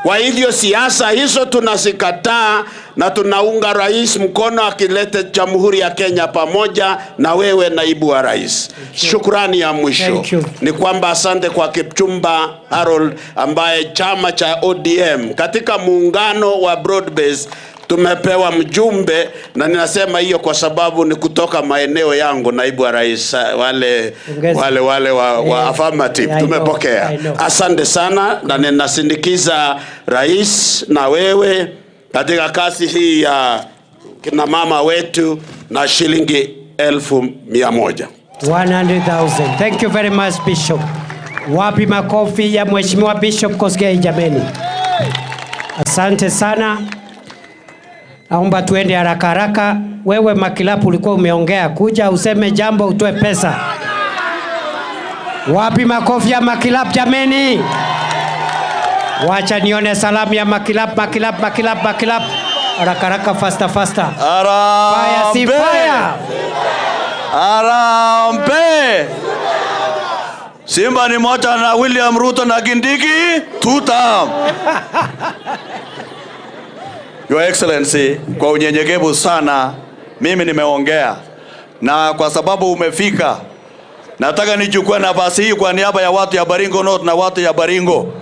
Kwa hivyo siasa hizo tunazikataa na tunaunga rais mkono akilete Jamhuri ya Kenya pamoja na wewe naibu wa rais. Shukrani ya mwisho ni kwamba asante kwa Kipchumba Harold, ambaye chama cha ODM katika muungano wa broad base tumepewa mjumbe, na ninasema hiyo kwa sababu ni kutoka maeneo yangu, naibu wa rais, wale wa affirmative tumepokea. Asante sana, na ninasindikiza rais na wewe katika kazi hii ya kina mama wetu na shilingi 100,000. 100,000. Thank you very much, Bishop. Wapi makofi ya Mheshimiwa Bishop Kosgei jameni. Asante sana. Naomba tuende haraka haraka. Wewe Makilapu ulikuwa umeongea, kuja useme jambo utoe pesa. Wapi makofi ya Makilapu jameni? Wacha nione salamu ya Makilapu, Makilapu, Makilapu, Makilapu. Haraka haraka, faster faster. Harambee. Fire si fire. Harambee. Simba ni moja na William Ruto na Kindiki tutam. Your Excellency, kwa unyenyekevu sana mimi nimeongea, na kwa sababu umefika, nataka nichukue nafasi hii kwa niaba ya watu ya Baringo North na watu ya Baringo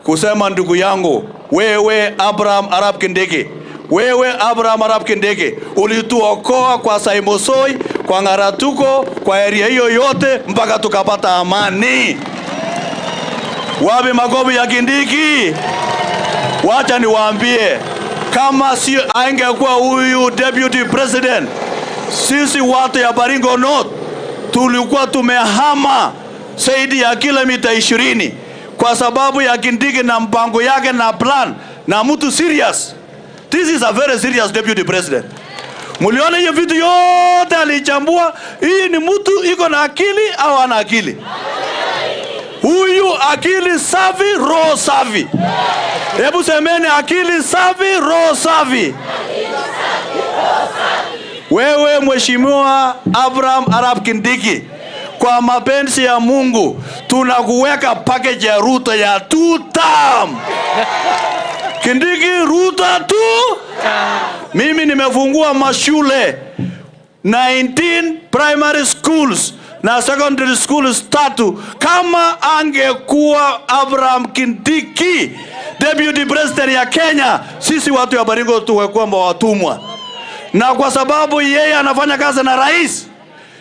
kusema, ndugu yangu, wewe Abraham Arap Kindiki, wewe Abraham Arap Kindiki ulituokoa kwa Saimosoi, kwa Ngaratuko, kwa area hiyo yote mpaka tukapata amani. Wapi makofi ya Kindiki? Wacha niwaambie, kama si angekuwa huyu deputy president, sisi watu ya Baringo North tulikuwa tumehama zaidi ya kilomita 20 kwa sababu ya Kindiki na mpango yake na plan na mtu serious. This is a very serious deputy president. Muliona hiyo vitu yote alichambua. Hii ni mtu iko na akili au ana akili? Huyu akili safi, roho safi. Hebu semeni akili safi, roho safi. Wewe Mheshimiwa Abraham Arap Kindiki, kwa mapenzi ya Mungu tunakuweka package ya Ruto ya 2 term. Kindiki Ruto 2. Mimi nimefungua mashule 19 primary schools na secondary schools 3. Kama angekuwa Abraham Kindiki deputy president ya Kenya, sisi watu wa Baringo tungekuwa watumwa. Na kwa sababu yeye anafanya kazi na rais,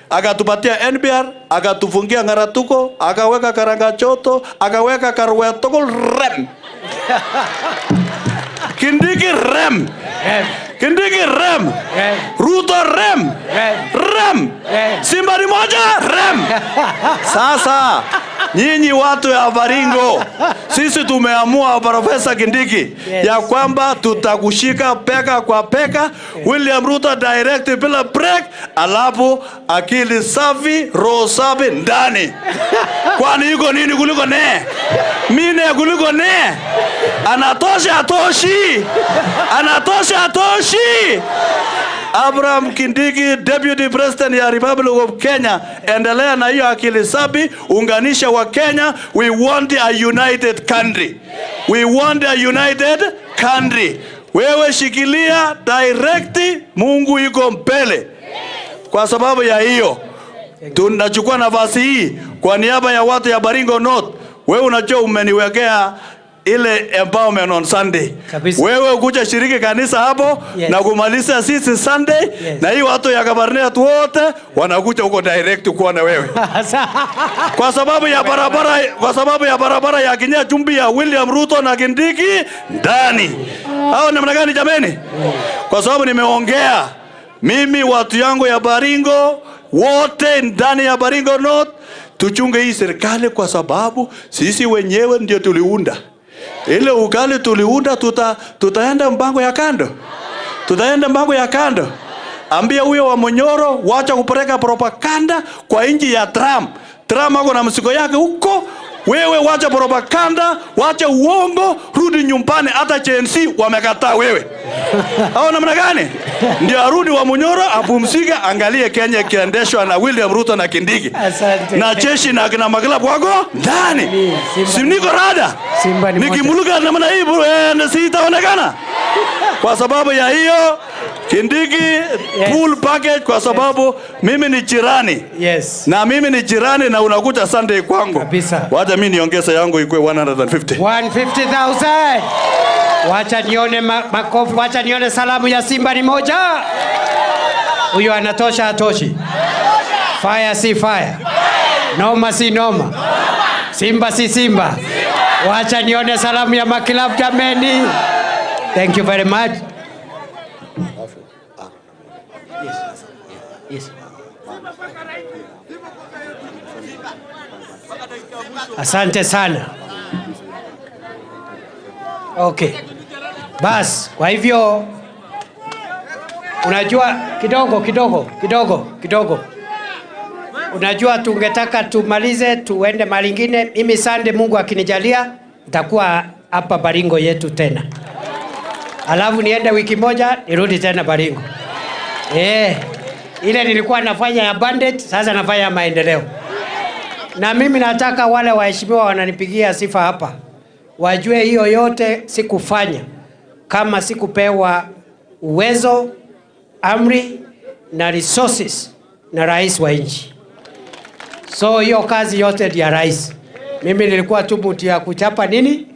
akatupatia NBR, akatufungia Ngaratuko, akaweka Karangachoto, akaweka Karwetoko rem. Kindiki rem. Kindiki rem. Ruto rem. Rem. Simba ni moja rem. Sasa Nyinyi watu ya Baringo, sisi tumeamua Profesa Kindiki, Yes. ya kwamba tutakushika peka kwa peka. William Ruto direct bila break, alafu akili safi, roho safi ndani. Kwani iko nini kuliko ne? Mine kuliko ne? Anatosha atoshi. Anatosha atoshi. Abraham Kindiki, Deputy President ya Republic of Kenya, endelea na hiyo akili safi, unganisha wa Kenya. We want a united country. We want a united country. Wewe shikilia direct, Mungu yuko mbele. Kwa sababu ya hiyo, tunachukua nafasi hii kwa niaba ya watu ya Baringo North. Wewe unajua umeniwekea ile empowerment on Sunday. Kabisa. Wewe ukuja shiriki kanisa hapo Yes. na kumaliza sisi Sunday Yes. na hii watu ya Kabarnet wote wanakuja huko direct kuona wewe. Kwa sababu ya barabara, kwa sababu ya barabara ya Kinya Chumbi ya William Ruto na Kindiki ndani. Hao namna gani jameni? Kwa sababu nimeongea mimi watu yangu ya Baringo wote ndani ya Baringo North tuchunge hii serikali kwa sababu sisi wenyewe ndio tuliunda. Ile ugali tuliunda, tutaenda mpango ya kando. Tutaenda mpango ya kando. Ambia huyo wa Monyoro wacha kupeleka propaganda kwa nchi ya Trump. Trump ako na msiko yake huko. Wewe wacha propaganda, wacha uongo, rudi nyumbani. Hata Gen Z wamekataa wewe. Hao namna gani? Ndio arudi wa Munyoro apumzike, angalie Kenya ikiendeshwa na William Ruto na Kindiki. Asante. Na jeshi na kina maklabu wako ndani. Simba. Si niko rada. Simba ni moja. Nikimuluka namna hii bro, sitaonekana. Kwa sababu ya hiyo Kindiki full package, kwa sababu mimi ni jirani. Yes. Na mimi ni jirani na unakuja Sunday kwangu. Kabisa. Wacha mimi niongeze yangu ikuwe 150. 150,000. Wacha nione makofi, wacha nione salamu ya Simba ni moja. Huyo anatosha atoshi? Fire si fire. Noma si noma. Simba si Simba. Wacha nione salamu ya makilabu jameni. Thank you very much. Yes. Yes. Asante sana. Okay. Bas, kwa hivyo unajua kidogo kidogo kidogo kidogo. Unajua tungetaka tumalize tuende mahali ingine. Mimi Sunday Mungu akinijalia nitakuwa hapa Baringo yetu tena. Alafu niende wiki moja nirudi tena Baringo. Ile nilikuwa nafanya ya bandit, sasa nafanya ya maendeleo. Na mimi nataka wale waheshimiwa wananipigia sifa hapa wajue hiyo yote sikufanya kama sikupewa uwezo, amri na resources na rais wa nchi. So hiyo kazi yote ni ya rais. Mimi nilikuwa tu mtu ya kuchapa nini?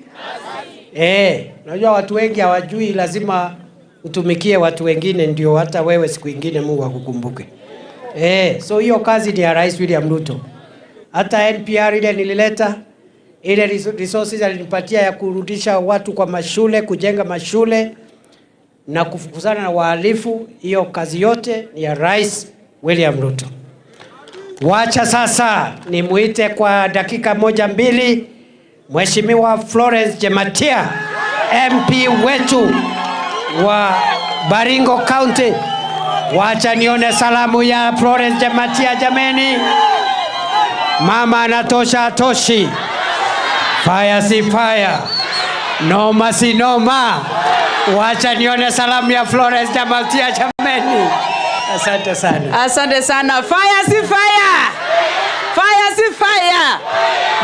Unajua watu wengi hawajui lazima utumikie watu wengine ndio hata wewe siku ingine Mungu akukumbuke. So hiyo kazi ni ya Rais William Ruto. Hata NPR ile nilileta, ile resources alinipatia ya kurudisha watu kwa mashule, kujenga mashule na kufukuzana na wahalifu, hiyo kazi yote ni ya Rais William Ruto. Wacha sasa nimuite kwa dakika moja mbili Mheshimiwa Florence Jematia, MP wetu wa Baringo County. Wacha nione salamu ya Florence Jematia jameni. Mama anatosha atoshi. Fire si fire. Noma si noma. Wacha nione salamu ya Florence Jematia jameni. Asante sana. Asante sana. Fire si fire. Fire si fire.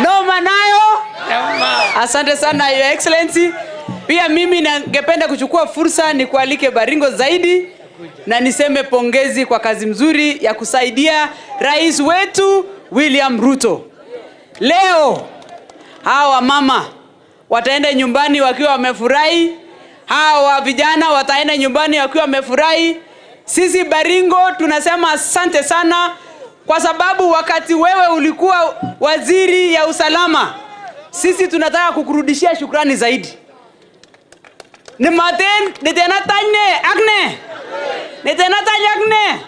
Noma nayo. Asante sana Your Excellency. Pia mimi ningependa kuchukua fursa nikualike Baringo zaidi na niseme pongezi kwa kazi mzuri ya kusaidia rais wetu William Ruto. Leo hawa mama wataenda nyumbani wakiwa wamefurahi, hawa vijana wataenda nyumbani wakiwa wamefurahi. Sisi Baringo tunasema asante sana kwa sababu wakati wewe ulikuwa waziri ya usalama, sisi tunataka kukurudishia shukrani zaidi. Ni maten, ni tena tanye, akne. Ni tena tanye, akne.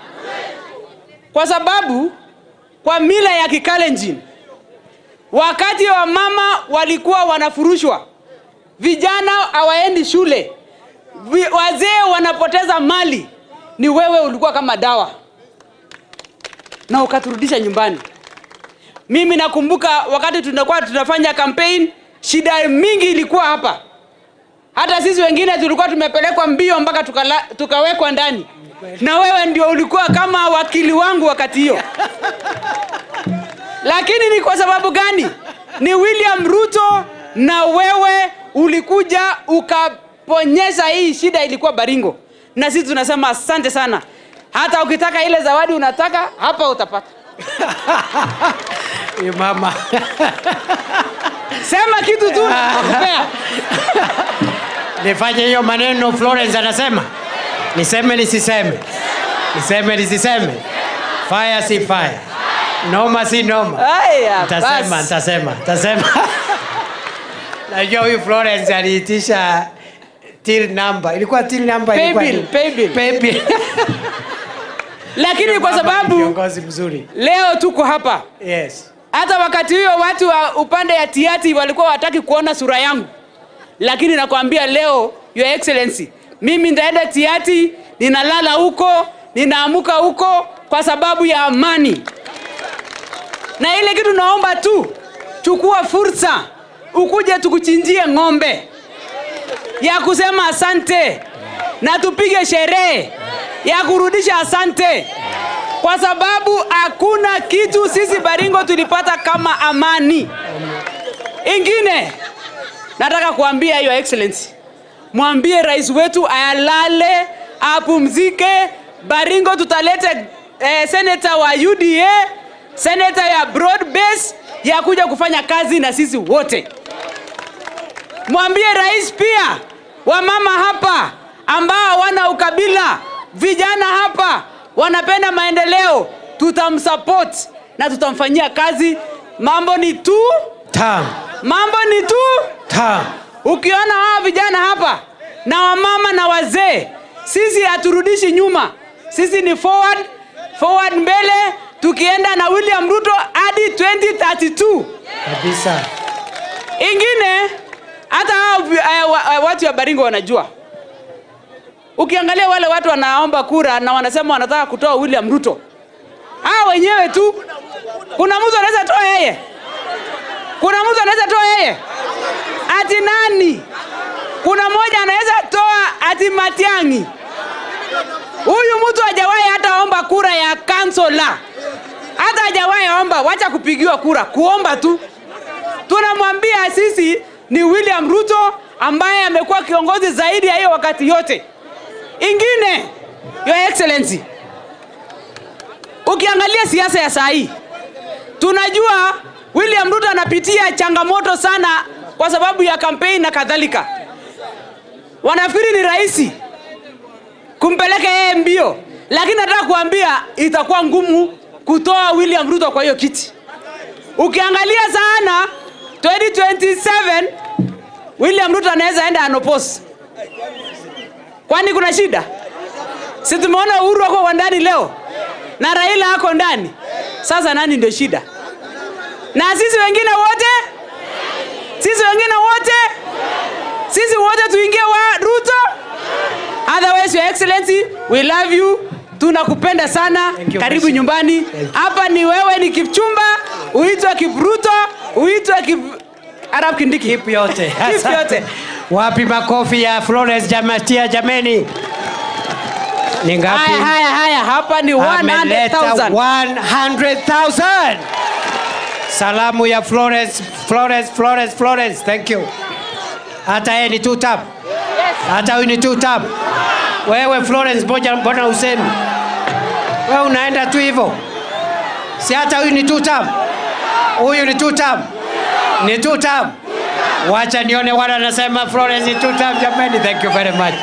Kwa sababu, kwa mila ya Kikalenjin, Wakati wa mama walikuwa wanafurushwa, vijana hawaendi shule, wazee wanapoteza mali, ni wewe ulikuwa kama dawa na ukaturudisha nyumbani. Mimi nakumbuka wakati tunakuwa tunafanya campaign, shida mingi ilikuwa hapa. Hata sisi wengine tulikuwa tumepelekwa mbio mpaka tukawekwa ndani. Na wewe ndio ulikuwa kama wakili wangu wakati hiyo. Lakini ni kwa sababu gani? Ni William Ruto na wewe ulikuja ukaponyesha hii shida ilikuwa Baringo. Na sisi tunasema asante sana. Hata ukitaka ile zawadi unataka hapa utapata. Mama. Sema kitu tu nakupea. Nifanye hiyo maneno Florence anasema. Niseme nisiseme. Niseme nisiseme. Fire si fire. Noma si noma. Haya, Nitasema. Najua huyu Florence aliitisha till number. Ilikuwa till number, ilikuwa Pay bill. Lakini kwa sababu kiongozi mzuri. Leo tuko hapa. Yes. Hata wakati huo watu wa upande ya Tiati walikuwa wataki kuona sura yangu. Lakini nakwambia leo, Your Excellency, mimi nitaenda Tiati, ninalala huko, ninaamuka huko kwa sababu ya amani. Na ile kitu naomba tu, chukua fursa, ukuje tukuchinjie ng'ombe ya kusema asante, na tupige sherehe ya kurudisha asante. Kwa sababu hakuna kitu sisi Baringo tulipata kama amani. Ingine, nataka kuambia Your Excellency, mwambie rais wetu alale, apumzike. Baringo tutalete senator wa UDA, senator ya broad base ya kuja kufanya kazi na sisi wote. Mwambie rais pia, wamama hapa ambao wana ukabila, vijana hapa wanapenda maendeleo, tutamsupport na tutamfanyia kazi. Mambo ni tu tam. Mambo ni tu tam. Ukiona hawa vijana hapa na wamama na wazee, sisi haturudishi nyuma. Sisi ni forward, forward mbele, tukienda na William Ruto hadi 2032. Kabisa. Ingine, hata watu wa Baringo wanajua. Ukiangalia wale watu wanaomba kura na wanasema wanataka kutoa William Ruto, hao wenyewe tu. Kuna mtu anaweza toa yeye? Kuna mtu anaweza toa yeye? Ati nani? Kuna mmoja anaweza toa ati Matiang'i. Huyu mtu hajawahi hata omba kura ya kansela. Hata hajawahi omba, wacha kupigiwa kura, kuomba tu. Tunamwambia sisi ni William Ruto ambaye amekuwa kiongozi zaidi ya hiyo wakati yote. Ingine, Your Excellency, ukiangalia siasa ya saa hii, tunajua William Ruto anapitia changamoto sana kwa sababu ya campaign na kadhalika. Wanafikiri ni rahisi kumpeleka yeye mbio, lakini nataka kuambia itakuwa ngumu kutoa William Ruto kwa hiyo kiti. Ukiangalia sana 2027 William Ruto anaweza enda unopposed. Kwani kuna shida? Si tumeona Uhuru ako ndani leo na Raila ako ndani. Sasa nani ndio shida? Na sisi wengine wote? Sisi wengine wote? Sisi wote tuingie wa Ruto? Otherwise, Your Excellency, we love you. Tunakupenda sana. Karibu nyumbani. Hapa ni wewe, ni Kipchumba, uitwe Kipruto, uitwe Arab Kindiki. Kip yote. Kip yote. Wapi makofi ya Florence Jamatia jameni? Ni ngapi? Haya, hapa ni 100,000. 100,000. Salamu ya Florence, Florence, Florence, Florence. Thank you. Hata yeye ni two tap. Yes. Hata huyu ni two tap. Wewe Florence, mbona usemi? Wewe unaenda tu hivyo. Si hata huyu ni two tap. Huyu ni two tap. Ni two tap. Wacha nione wala nasema Florence ni two tap jameni. Thank you very much.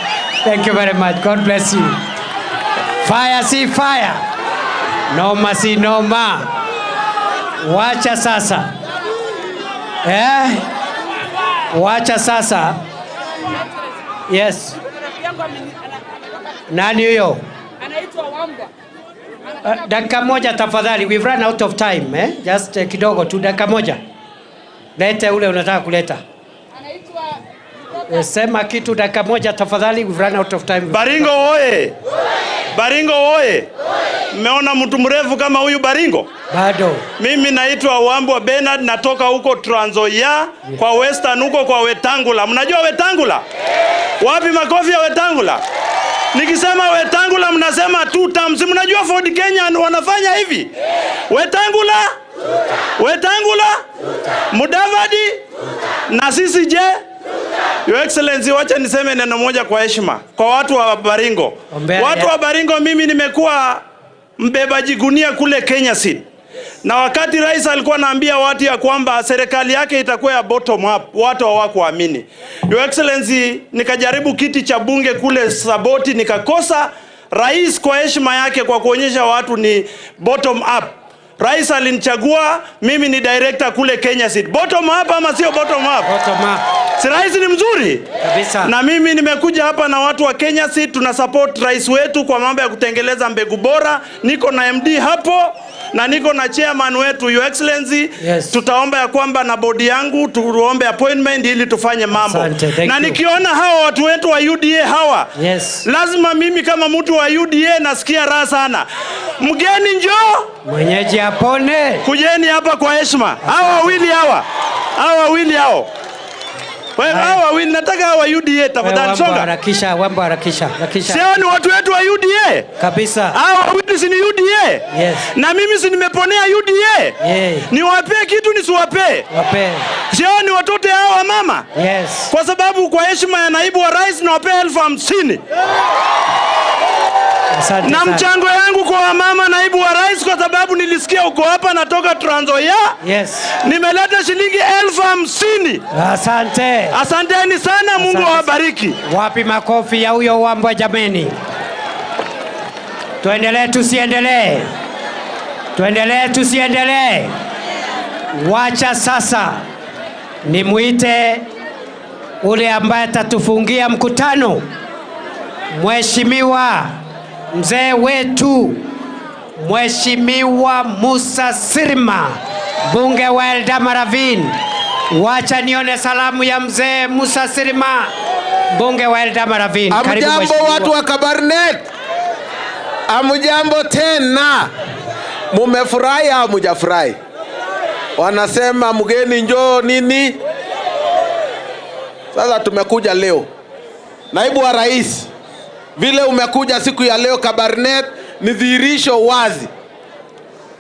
Thank you very much. God bless you. Fire si fire. Noma si noma. Wacha sasa. Wacha sasa. Yes. Nani huyo? Anaitwa Wamba. Dakika moja tafadhali. We've run out of time, eh? Just kidogo tu, dakika moja. Lete ule unataka kuleta. Anaitwa sema kitu dakika moja tafadhali, we've run out of time. Baringo oye! Baringo oye! Mmeona mtu mrefu kama huyu Baringo? Bado. Mimi naitwa Wambwa Bernard, natoka huko Trans Nzoia kwa Western huko kwa Wetangula. Mnajua Wetangula? Wapi makofi ya Wetangula? Nikisema Wetangula mnasema 2 terms. Mnajua Ford Kenya wanafanya hivi? Wetangula? Wetangula? Mudavadi? Na sisi je? Your Excellency, wacha niseme neno moja kwa heshima kwa watu wa Baringo. Watu wa Baringo, mimi nimekuwa mbebaji gunia kule Kenya Seed. Na wakati rais alikuwa anaambia watu ya kwamba serikali yake itakuwa ya bottom up, watu hawakuamini. Your Excellency, nikajaribu kiti cha bunge kule Saboti nikakosa. Rais kwa heshima yake, kwa kuonyesha watu ni bottom up, rais alinichagua mimi ni director kule Kenya Seed. Bottom up ama sio bottom up? Bottom up. Si rais ni mzuri? Kabisa. Na mimi nimekuja hapa na watu wa Kenya Seed, tuna support rais wetu kwa mambo ya kutengeleza mbegu bora. Niko na MD hapo na niko na chairman wetu, Your Excellency. Yes. Tutaomba ya kwamba na bodi yangu tuombe appointment ili tufanye mambo. Asante, na nikiona hawa watu wetu wa UDA hawa, yes, lazima mimi kama mtu wa UDA nasikia raha sana. Mgeni njoo, mwenyeji apone. Kujeni hapa kwa heshima. Hawa wawili hawa. Hawa wawili hao. Wewe hawa wawili nataka hawa UDA tafadhali songa. Harakisha, Wambo harakisha, harakisha. Sio ni watu wetu wa UDA? Kabisa. Hawa wawili si ni UDA? Yes. Na mimi si nimeponea UDA? Yeah. Niwapee kitu nisiwapee? Wapee. Sio ni watoto hawa mama? Yes. Kwa sababu kwa heshima ya naibu wa rais nawapea 50,000. Asante na sana. Mchango yangu kwa mama naibu wa rais, kwa sababu nilisikia uko hapa natoka Trans Nzoia. Yes. Nimeleta shilingi 50,000. Asante. Asanteni sana, Mungu awabariki. Wapi makofi ya huyo Wambwa jameni? Tuendelee tusiendelee? Tuendelee tusiendelee? Wacha sasa nimuite ule ambaye atatufungia mkutano, Mheshimiwa mzee wetu, Mheshimiwa Musa Sirma, mbunge wa Eldama Ravine. Wacha nione salamu ya mzee Musa Sirma, mbunge wa Eldama Ravine. Karibu Amjambo watu wa Kabarnet. Amjambo tena. Mumefurahi au mujafurahi? Wanasema mgeni njoo nini? Sasa tumekuja leo. Naibu wa rais, vile umekuja siku ya leo Kabarnet ni dhihirisho wazi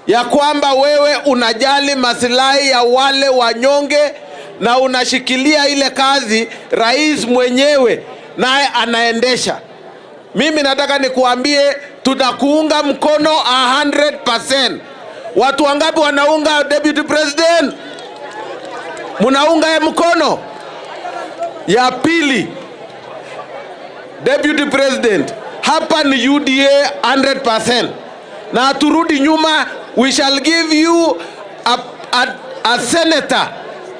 ya kwamba wewe unajali maslahi ya wale wanyonge na unashikilia ile kazi rais mwenyewe naye anaendesha. Mimi nataka nikuambie tutakuunga mkono 100%. Watu wangapi wanaunga Deputy President? Munaunga mkono? Ya pili, Deputy President, hapa ni UDA 100%. Na turudi nyuma, we shall give you a senator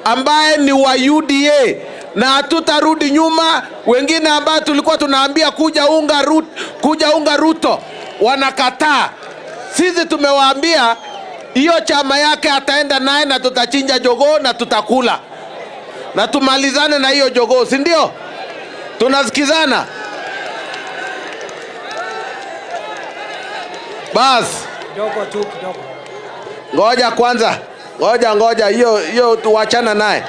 ambaye ni wa UDA. Na hatutarudi nyuma. Wengine ambao tulikuwa tunaambia kuja unga Ruto wanakataa. Sisi tumewaambia hiyo chama yake ataenda naye na tutachinja jogoo na tutakula. Na tumalizane na hiyo jogoo, si ndio? Tunasikizana? Bas. Kidogo tu, kidogo. Ngoja kwanza. Ngoja hiyo tuachana naye.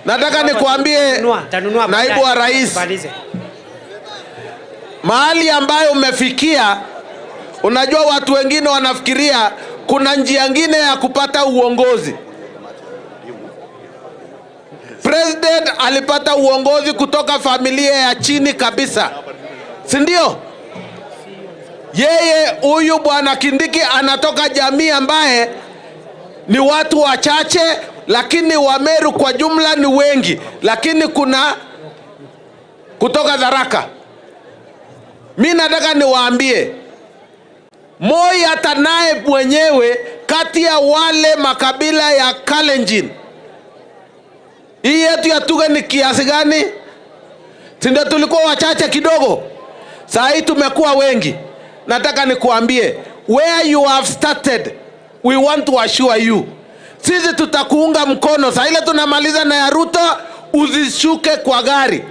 Nataka nikuambie naibu wa rais, mahali ambayo umefikia, unajua watu wengine wanafikiria kuna njia nyingine ya kupata uongozi. President alipata uongozi kutoka familia ya chini kabisa, si ndio? Yeye huyu bwana Kindiki anatoka jamii ambaye ni watu wachache, lakini Wameru kwa jumla ni wengi, lakini kuna kutoka Tharaka. Mimi nataka niwaambie, Moi hata naye mwenyewe kati ya wale makabila ya Kalenjin, hii yetu ya Tuge ni kiasi gani? Si ndio tulikuwa wachache kidogo? Saa hii tumekuwa wengi. Nataka nikuambie, where you have started, we want to assure you, Sisi tutakuunga mkono. Saa ile tunamaliza na ya Ruto, usishuke kwa gari,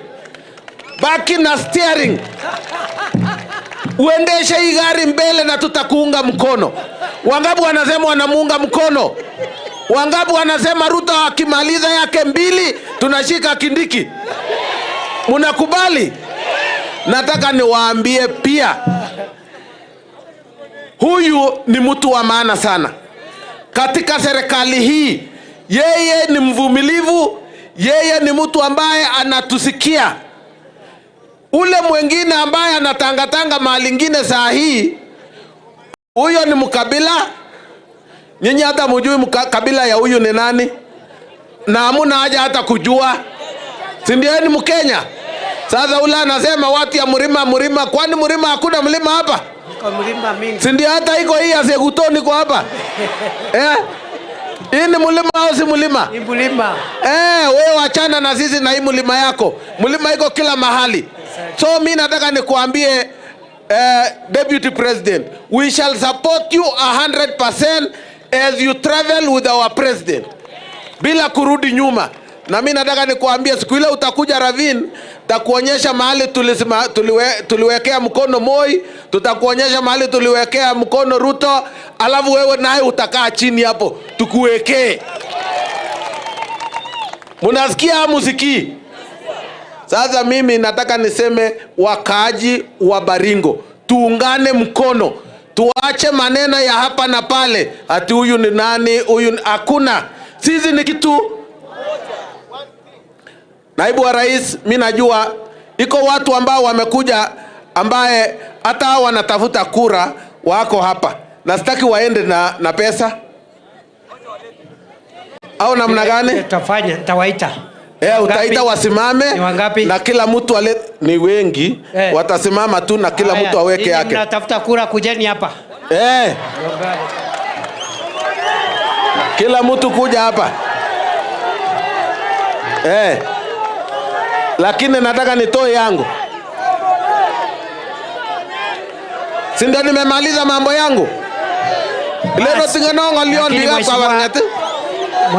baki na steering, uendeshe hii gari mbele na tutakuunga mkono. Wangapi wanasema wanamuunga mkono? Wangapi wanasema Ruto akimaliza yake 2 tunashika Kindiki? Mnakubali? Nataka niwaambie pia, huyu ni mtu wa maana sana katika serikali hii. Yeye ni mvumilivu, yeye ni mtu ambaye anatusikia. Ule mwingine ambaye anatangatanga mahali ingine saa hii, huyo ni mkabila. Nyinyi hata mjui kabila ya huyu ni nani, na hamuna haja hata kujua, si ndio? Ni Mkenya. Sasa ule anasema watu ya mlima mlima, kwani mlima hakuna mlima hapa? Iko mlima mingi. Si ndio hata iko hii ya Segutoni iko hapa. Hii ni mlima au si mlima? Ni mlima. Wewe achana na sisi na hii mlima yako. Mlima iko kila mahali. So mimi nataka nikuambie Deputy President, we shall support you 100% as you travel with our president, bila kurudi nyuma. Na mimi nataka nikuambie, siku ile utakuja Ravine, tutakuonyesha mahali tuliwekea mkono Moi, tutakuonyesha mahali tuliwekea mkono Ruto, alafu wewe naye utakaa chini hapo tukuwekee. Mnasikia muziki? Sasa mimi nataka niseme, wakaaji wa Baringo, tuungane mkono, tuache maneno ya hapa na pale, ati huyu ni nani, huyu hakuna. Sisi ni kitu. Naibu wa Rais, mimi najua iko watu ambao wamekuja ambaye hata wanatafuta kura wako hapa, na sitaki waende na pesa au namna gani? Tutafanya, nitawaita. Utaita wasimame na kila mtu ni wengi, watasimama tu na kila mtu aweke yake. Mnatafuta kura, kujeni hapa. Kila mtu kuja hapa. Lakini nataka nitoe yangu. Si ndio nimemaliza mambo yangu? Leo tingenongo lion biga kwa barngati.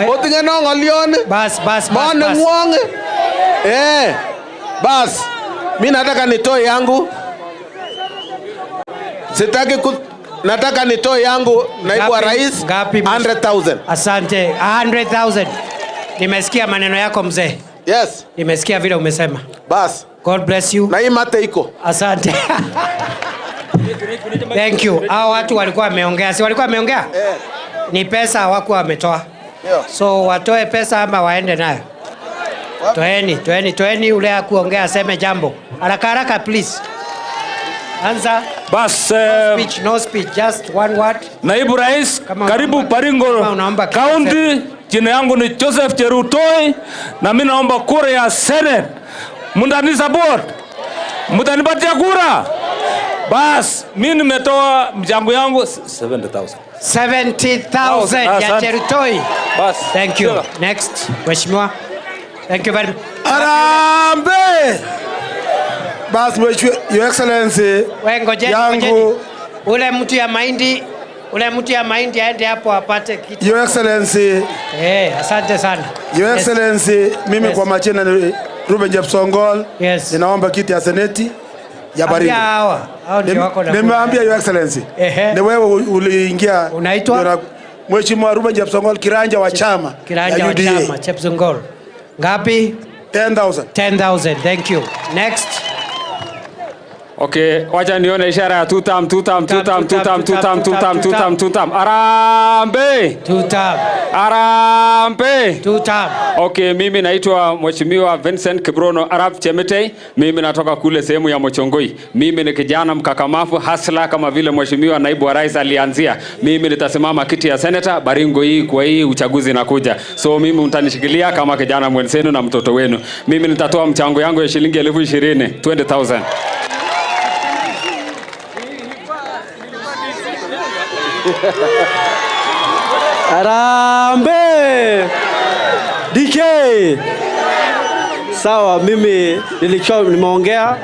Otingenongo lion. Bas bas bas. Bas. Bas. Mimi nataka nitoe yangu. Sitaki nataka nitoe yangu, naibu wa rais, 100,000. Asante, 100,000. Nimesikia maneno yako mzee. Yes. Nimesikia vile umesema. Bas. God bless you. Na hii mate iko. Asante. Thank you. Hao watu walikuwa wameongea. Si walikuwa wameongea? Ni pesa hawakuwa wametoa. So watoe pesa ama waende nayo. Toeni, toeni, toeni, ule hakuongea aseme jambo. Haraka haraka please. Anza. Bas, no speech, no speech, just one word. Naibu Rais, karibu Baringo County. Jina yangu ni Joseph Cherutoi na mimi naomba kura ya Senate. Mtani support. Mtanipatia kura. Bas, mimi nimetoa mchango yangu 70,000. 70,000 ya Cherutoi. Bas. Thank you. Next, Mheshimiwa. Thank you very much. Harambee. Bas, Your Excellency. Yangu ule mtu ya mahindi, ule mtu ya mahindi aende hapo apate kitu. Your Excellency. Asante sana. Your Excellency, mimi kwa majina ni Ruben Jepsongol. Yes. Ninaomba kiti ya Seneti ya Baringo. Hawa, hao ndio wako na. Nimeambia Your Excellency. Ni wewe uliingia. Unaitwa? Mheshimiwa Ruben Jepsongol, kiranja wa chama. Kiranja wa chama Jepsongol. Ngapi? 10,000. 10,000. Thank you. Next. Okay, wacha nione ishara ya tutam tutam tutam tutam tutam tutam tutam tutam. Harambee. Tutam. Harambee. Tutam. Okay, mimi naitwa Mheshimiwa Vincent Kibrono Arap Chemitei. Mimi natoka kule sehemu ya Mochongoi. Mimi ni kijana mkakamavu hasla kama vile Mheshimiwa Naibu wa Rais alianzia. Mimi nitasimama kiti ya senator Baringo hii kwa hii uchaguzi inakuja. So mimi mtanishikilia kama kijana mwenzenu na mtoto wenu. Mimi nitatoa mchango yangu ya shilingi 20,000, 20,000. Harambee DK. Sawa, mimi nilikuwa nimeongea,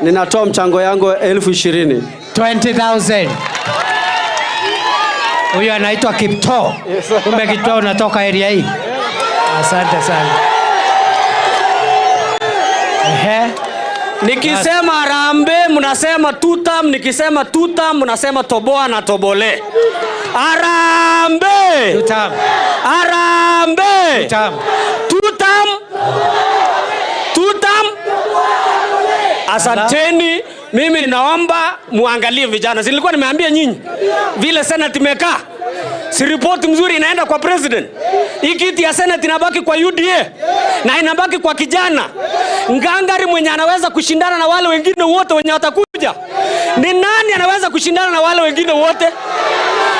ninatoa mchango yangu 20,000. 20,000. Huyu anaitwa Kiptoo. Kumbe Kiptoo unatoka area hii. Asante sana. Ehe. Nikisema harambee mnasema tutam, nikisema tutam mnasema toboa na tobole. Harambee! Tutam. Harambee! Tutam. Tutam. Tutam. Asanteni. Mimi naomba muangalie vijana. Si nilikuwa nimeambia nyinyi vile Senate imekaa. Si report mzuri inaenda kwa president. Hii kiti ya Senate inabaki kwa UDA na inabaki kwa kijana ngangari mwenye anaweza kushindana na wale wengine wote wenye watakuja. Ni nani anaweza kushindana na wale wengine wote?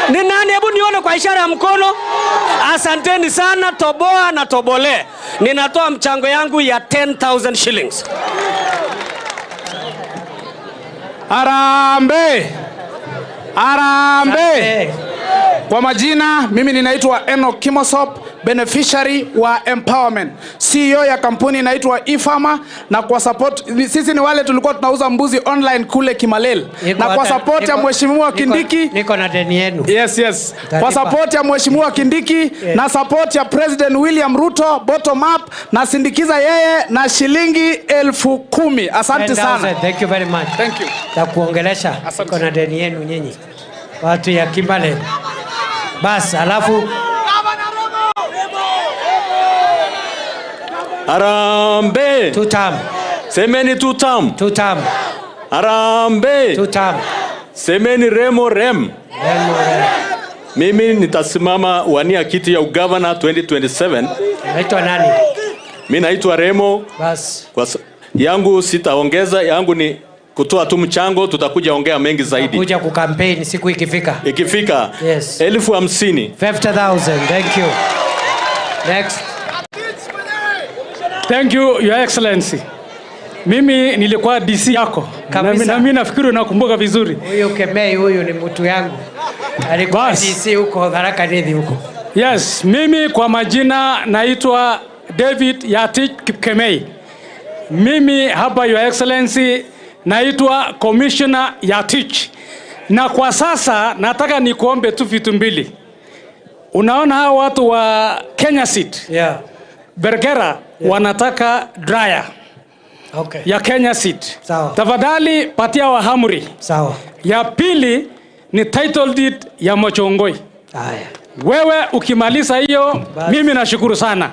Ni nani? Hebu nione kwa ishara ya mkono. Asanteni sana, toboa na tobole. Ninatoa mchango yangu ya 10,000 shillings. Harambee! Harambee! Kwa majina, mimi ninaitwa Enoch Kimosop, beneficiary wa Empowerment. CEO ya kampuni inaitwa eFarmer, na kwa support, sisi ni wale tulikuwa tunauza mbuzi online kule Kimalel. Na kwa support ya Mheshimiwa Kindiki, niko na deni yenu. Yes, yes. Kwa support ya Mheshimiwa Kindiki na support ya President William Ruto bottom up, na sindikiza yeye na shilingi 10,000. Asante sana. Thank you very much. Thank you. Na kuongelesha, niko na deni yenu nyinyi. Watu ya Kimalel. Bas, alafu Harambee! Tutam. Semeni tutam. Tutam. Harambee! Tutam. Semeni remo rem. Remo rem. Mimi nitasimama wania kiti ya ugavana 2027. Naitwa nani? Mimi naitwa Remo. Bas. Kwa yangu sitaongeza, yangu ni kutoa tu mchango, tutakuja ongea mengi zaidi. Kuja kukampeni siku ikifika. Ikifika. Yes. 50,000. 50,000. Thank you. Next. Thank you, Your Excellency. Mimi nilikuwa DC yako. Na mimi nafikiri unakumbuka vizuri. Huyu Kemei huyu ni mtu yangu. Alikuwa DC huko Tharaka Nithi huko. Yes, mimi kwa majina naitwa David Yatich Kipkemei. Mimi hapa, Your Excellency, naitwa Commissioner Yatich. Na kwa sasa nataka nikuombe tu vitu mbili. Unaona hao watu wa Kenya Seed. Yeah. Bergera, yeah, wanataka dryer. Okay. Ya Kenya Seed. Sawa. Tafadhali patia wa hamri. Sawa. Ya pili ni title deed ya Mochongoi. Haya. Wewe ukimaliza hiyo, mimi nashukuru sana.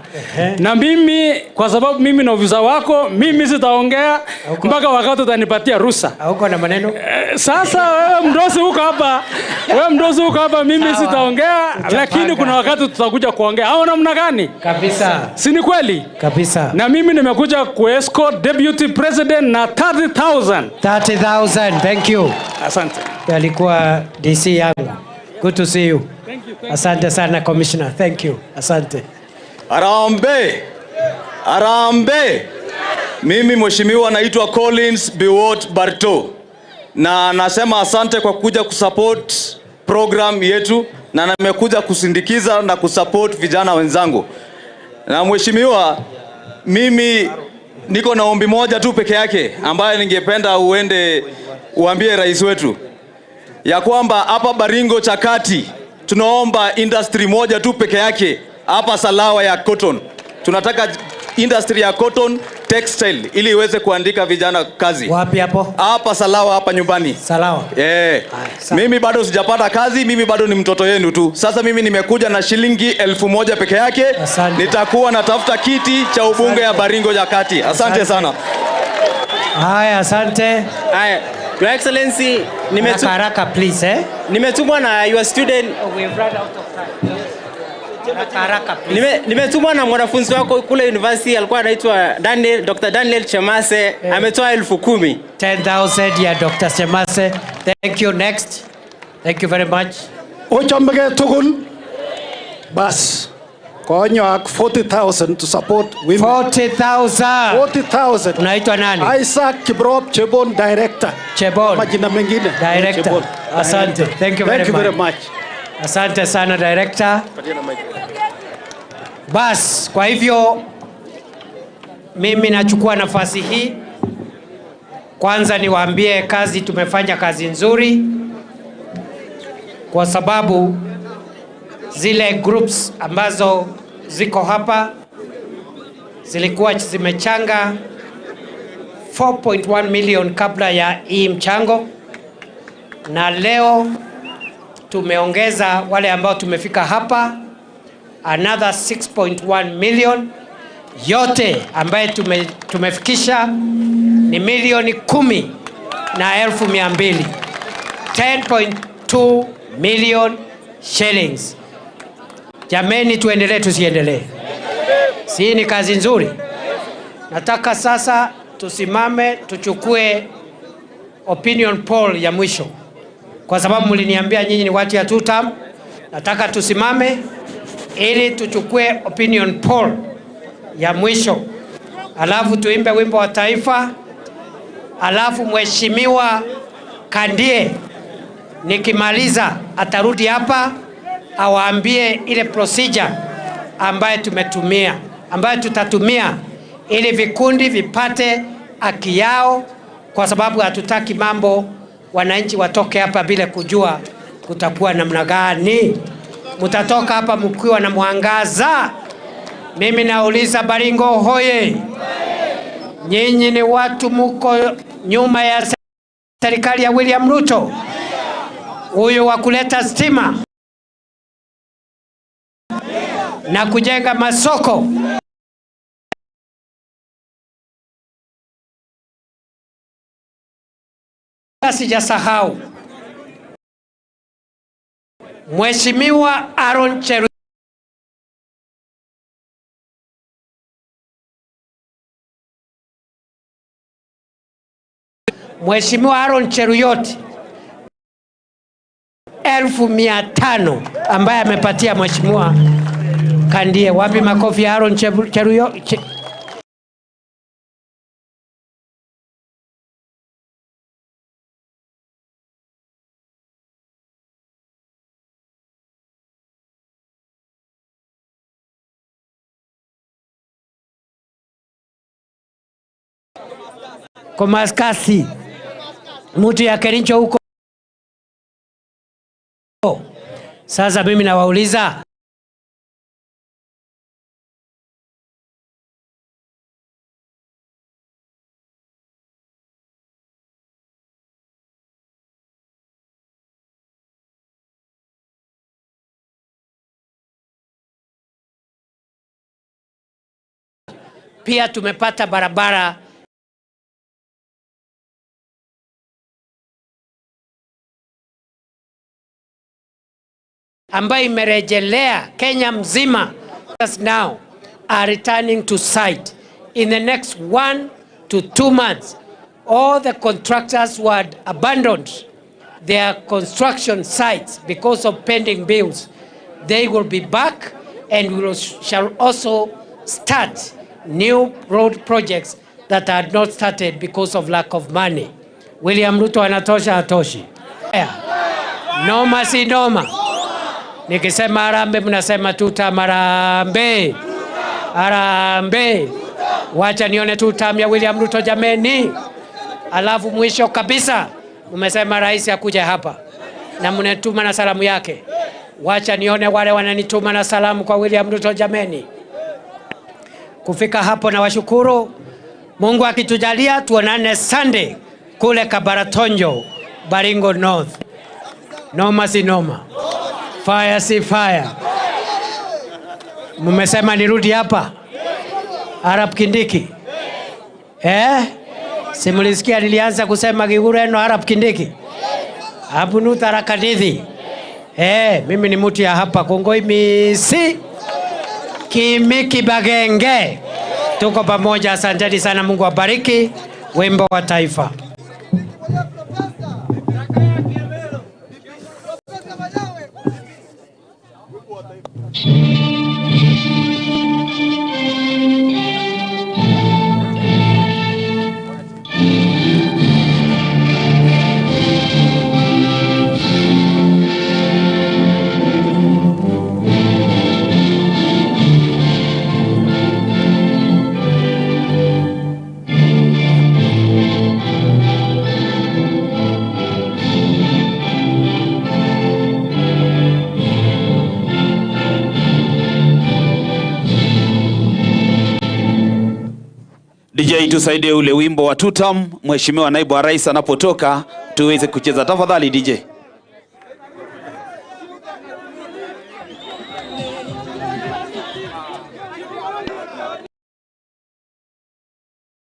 Na mimi kwa sababu mimi na ofisa wako, mimi sitaongea mpaka wakati utanipatia ruhusa. Huko na maneno? Sasa wewe mdosi huko hapa, wewe mdosi huko hapa, mimi sitaongea, lakini kuna wakati tutakuja kuongea. Au namna gani? Kabisa. Si ni kweli? Kabisa. Na mimi nimekuja ku-escort Deputy President na 30,000. 30,000. Thank you. Asante. Alikuwa DC yangu. Good to see you. Thank you, thank you. Asante sana Commissioner. Thank you. Asante. Harambee. Harambee. Mimi mheshimiwa naitwa Collins Biwot Barto. Na nasema asante kwa kuja kusupport program yetu, na nimekuja kusindikiza na kusupport vijana wenzangu. Na mheshimiwa, mimi niko na ombi moja tu peke yake ambaye ningependa uende uambie rais wetu ya kwamba hapa Baringo Chakati tunaomba industry moja tu peke yake hapa Salawa ya cotton. Tunataka industry ya cotton textile ili iweze kuandika vijana kazi. Wapi hapo? Hapa Salawa, hapa nyumbani. Salawa. Eh. Mimi bado sijapata kazi, mimi bado ni mtoto yenu tu. Sasa mimi nimekuja na shilingi 1,000 peke yake. Asante. Nitakuwa natafuta kiti cha ubunge ya Baringo Chakati. Asante sana. Haya, asante. Haya. Your Excellency, haraka please, eh? Nimetumwa na your student. Oh, we've run out of time. Haraka please. Nimetumwa na mwanafunzi wako kule university, alikuwa anaitwa Daniel, Dr. Daniel Chemase, ametoa 10,000. 10,000 ya Dr. Chemase. Thank you. Next. Thank you very much. Ochomege tugul. Bas. Konyo ak 40,000 to support women. 40,000. 40,000. Unaitwa nani? Isaac Kiprop Chebon, director. Chebon. Majina mengine. Director. Chebon. Asante. Thank you very Thank you very much. much. Asante sana director. Bas, kwa hivyo mimi nachukua nafasi hii kwanza niwaambie kazi tumefanya kazi nzuri, kwa sababu Zile groups ambazo ziko hapa zilikuwa zimechanga 4.1 million kabla ya hii mchango, na leo tumeongeza wale ambao tumefika hapa another 6.1 million. Yote ambaye tumefikisha ni 10,200,000, 10.2 million shillings. Jameni, tuendelee tusiendelee? Si ni kazi nzuri? Nataka sasa tusimame tuchukue opinion poll ya mwisho, kwa sababu mliniambia nyinyi ni watu ya two term. Nataka tusimame ili tuchukue opinion poll ya mwisho, alafu tuimbe wimbo wa taifa, alafu Mheshimiwa Kandie nikimaliza atarudi hapa awaambie ile procedure ambayo tumetumia, ambayo tutatumia ili vikundi vipate haki yao, kwa sababu hatutaki mambo wananchi watoke hapa bila kujua kutakuwa namna gani. Mtatoka hapa mkiwa na mwangaza. Mimi nauliza Baringo hoye, nyinyi ni watu muko nyuma ya serikali ya William Ruto, huyu wa kuleta stima na kujenga masoko. Sijasahau Mheshimiwa Aaron Cheruiyot Mheshimiwa Aaron Cheruiyot 500,000 ambaye amepatia Mheshimiwa Kandie. Wapi makofi ya Aaron Cheruiyot? Komaskasi mtu ya Kerincho huko. Sasa mimi nawauliza, pia tumepata barabara ambayo imerejelea Kenya mzima. Now are returning to site in the next 1 to 2 months. All the contractors who had abandoned their construction sites because of pending bills, they will be back, and we shall also start new road projects that had not started because of lack of money. William Ruto anatosha, hatoshi? Yeah. Noma si noma. Nikisema harambee mnasema two term. Harambee, harambee. Wacha nione two term ya William Ruto jameni. Alafu mwisho kabisa umesema rais akuja hapa na mnetuma na salamu yake. Wacha nione wale wananituma na salamu kwa William Ruto jameni. Kufika hapo na washukuru. Mungu akitujalia tuonane Sunday kule Kabaratonjo, Baringo North. Noma si noma, fire si fire. Mmesema nirudi hapa Arap Kindiki? Eh? Simulisikia nilianza kusema Kigureno Arap Kindiki? Abunu tarakanithi. Mimi ni mtu ya hapa Kongoi misi Kimiki Bagenge. Tuko pamoja, asanteni sana, Mungu awabariki. Wimbo wa taifa. DJ, tusaidie ule wimbo wa tutam, Mheshimiwa Naibu wa Rais anapotoka tuweze kucheza. Tafadhali DJ.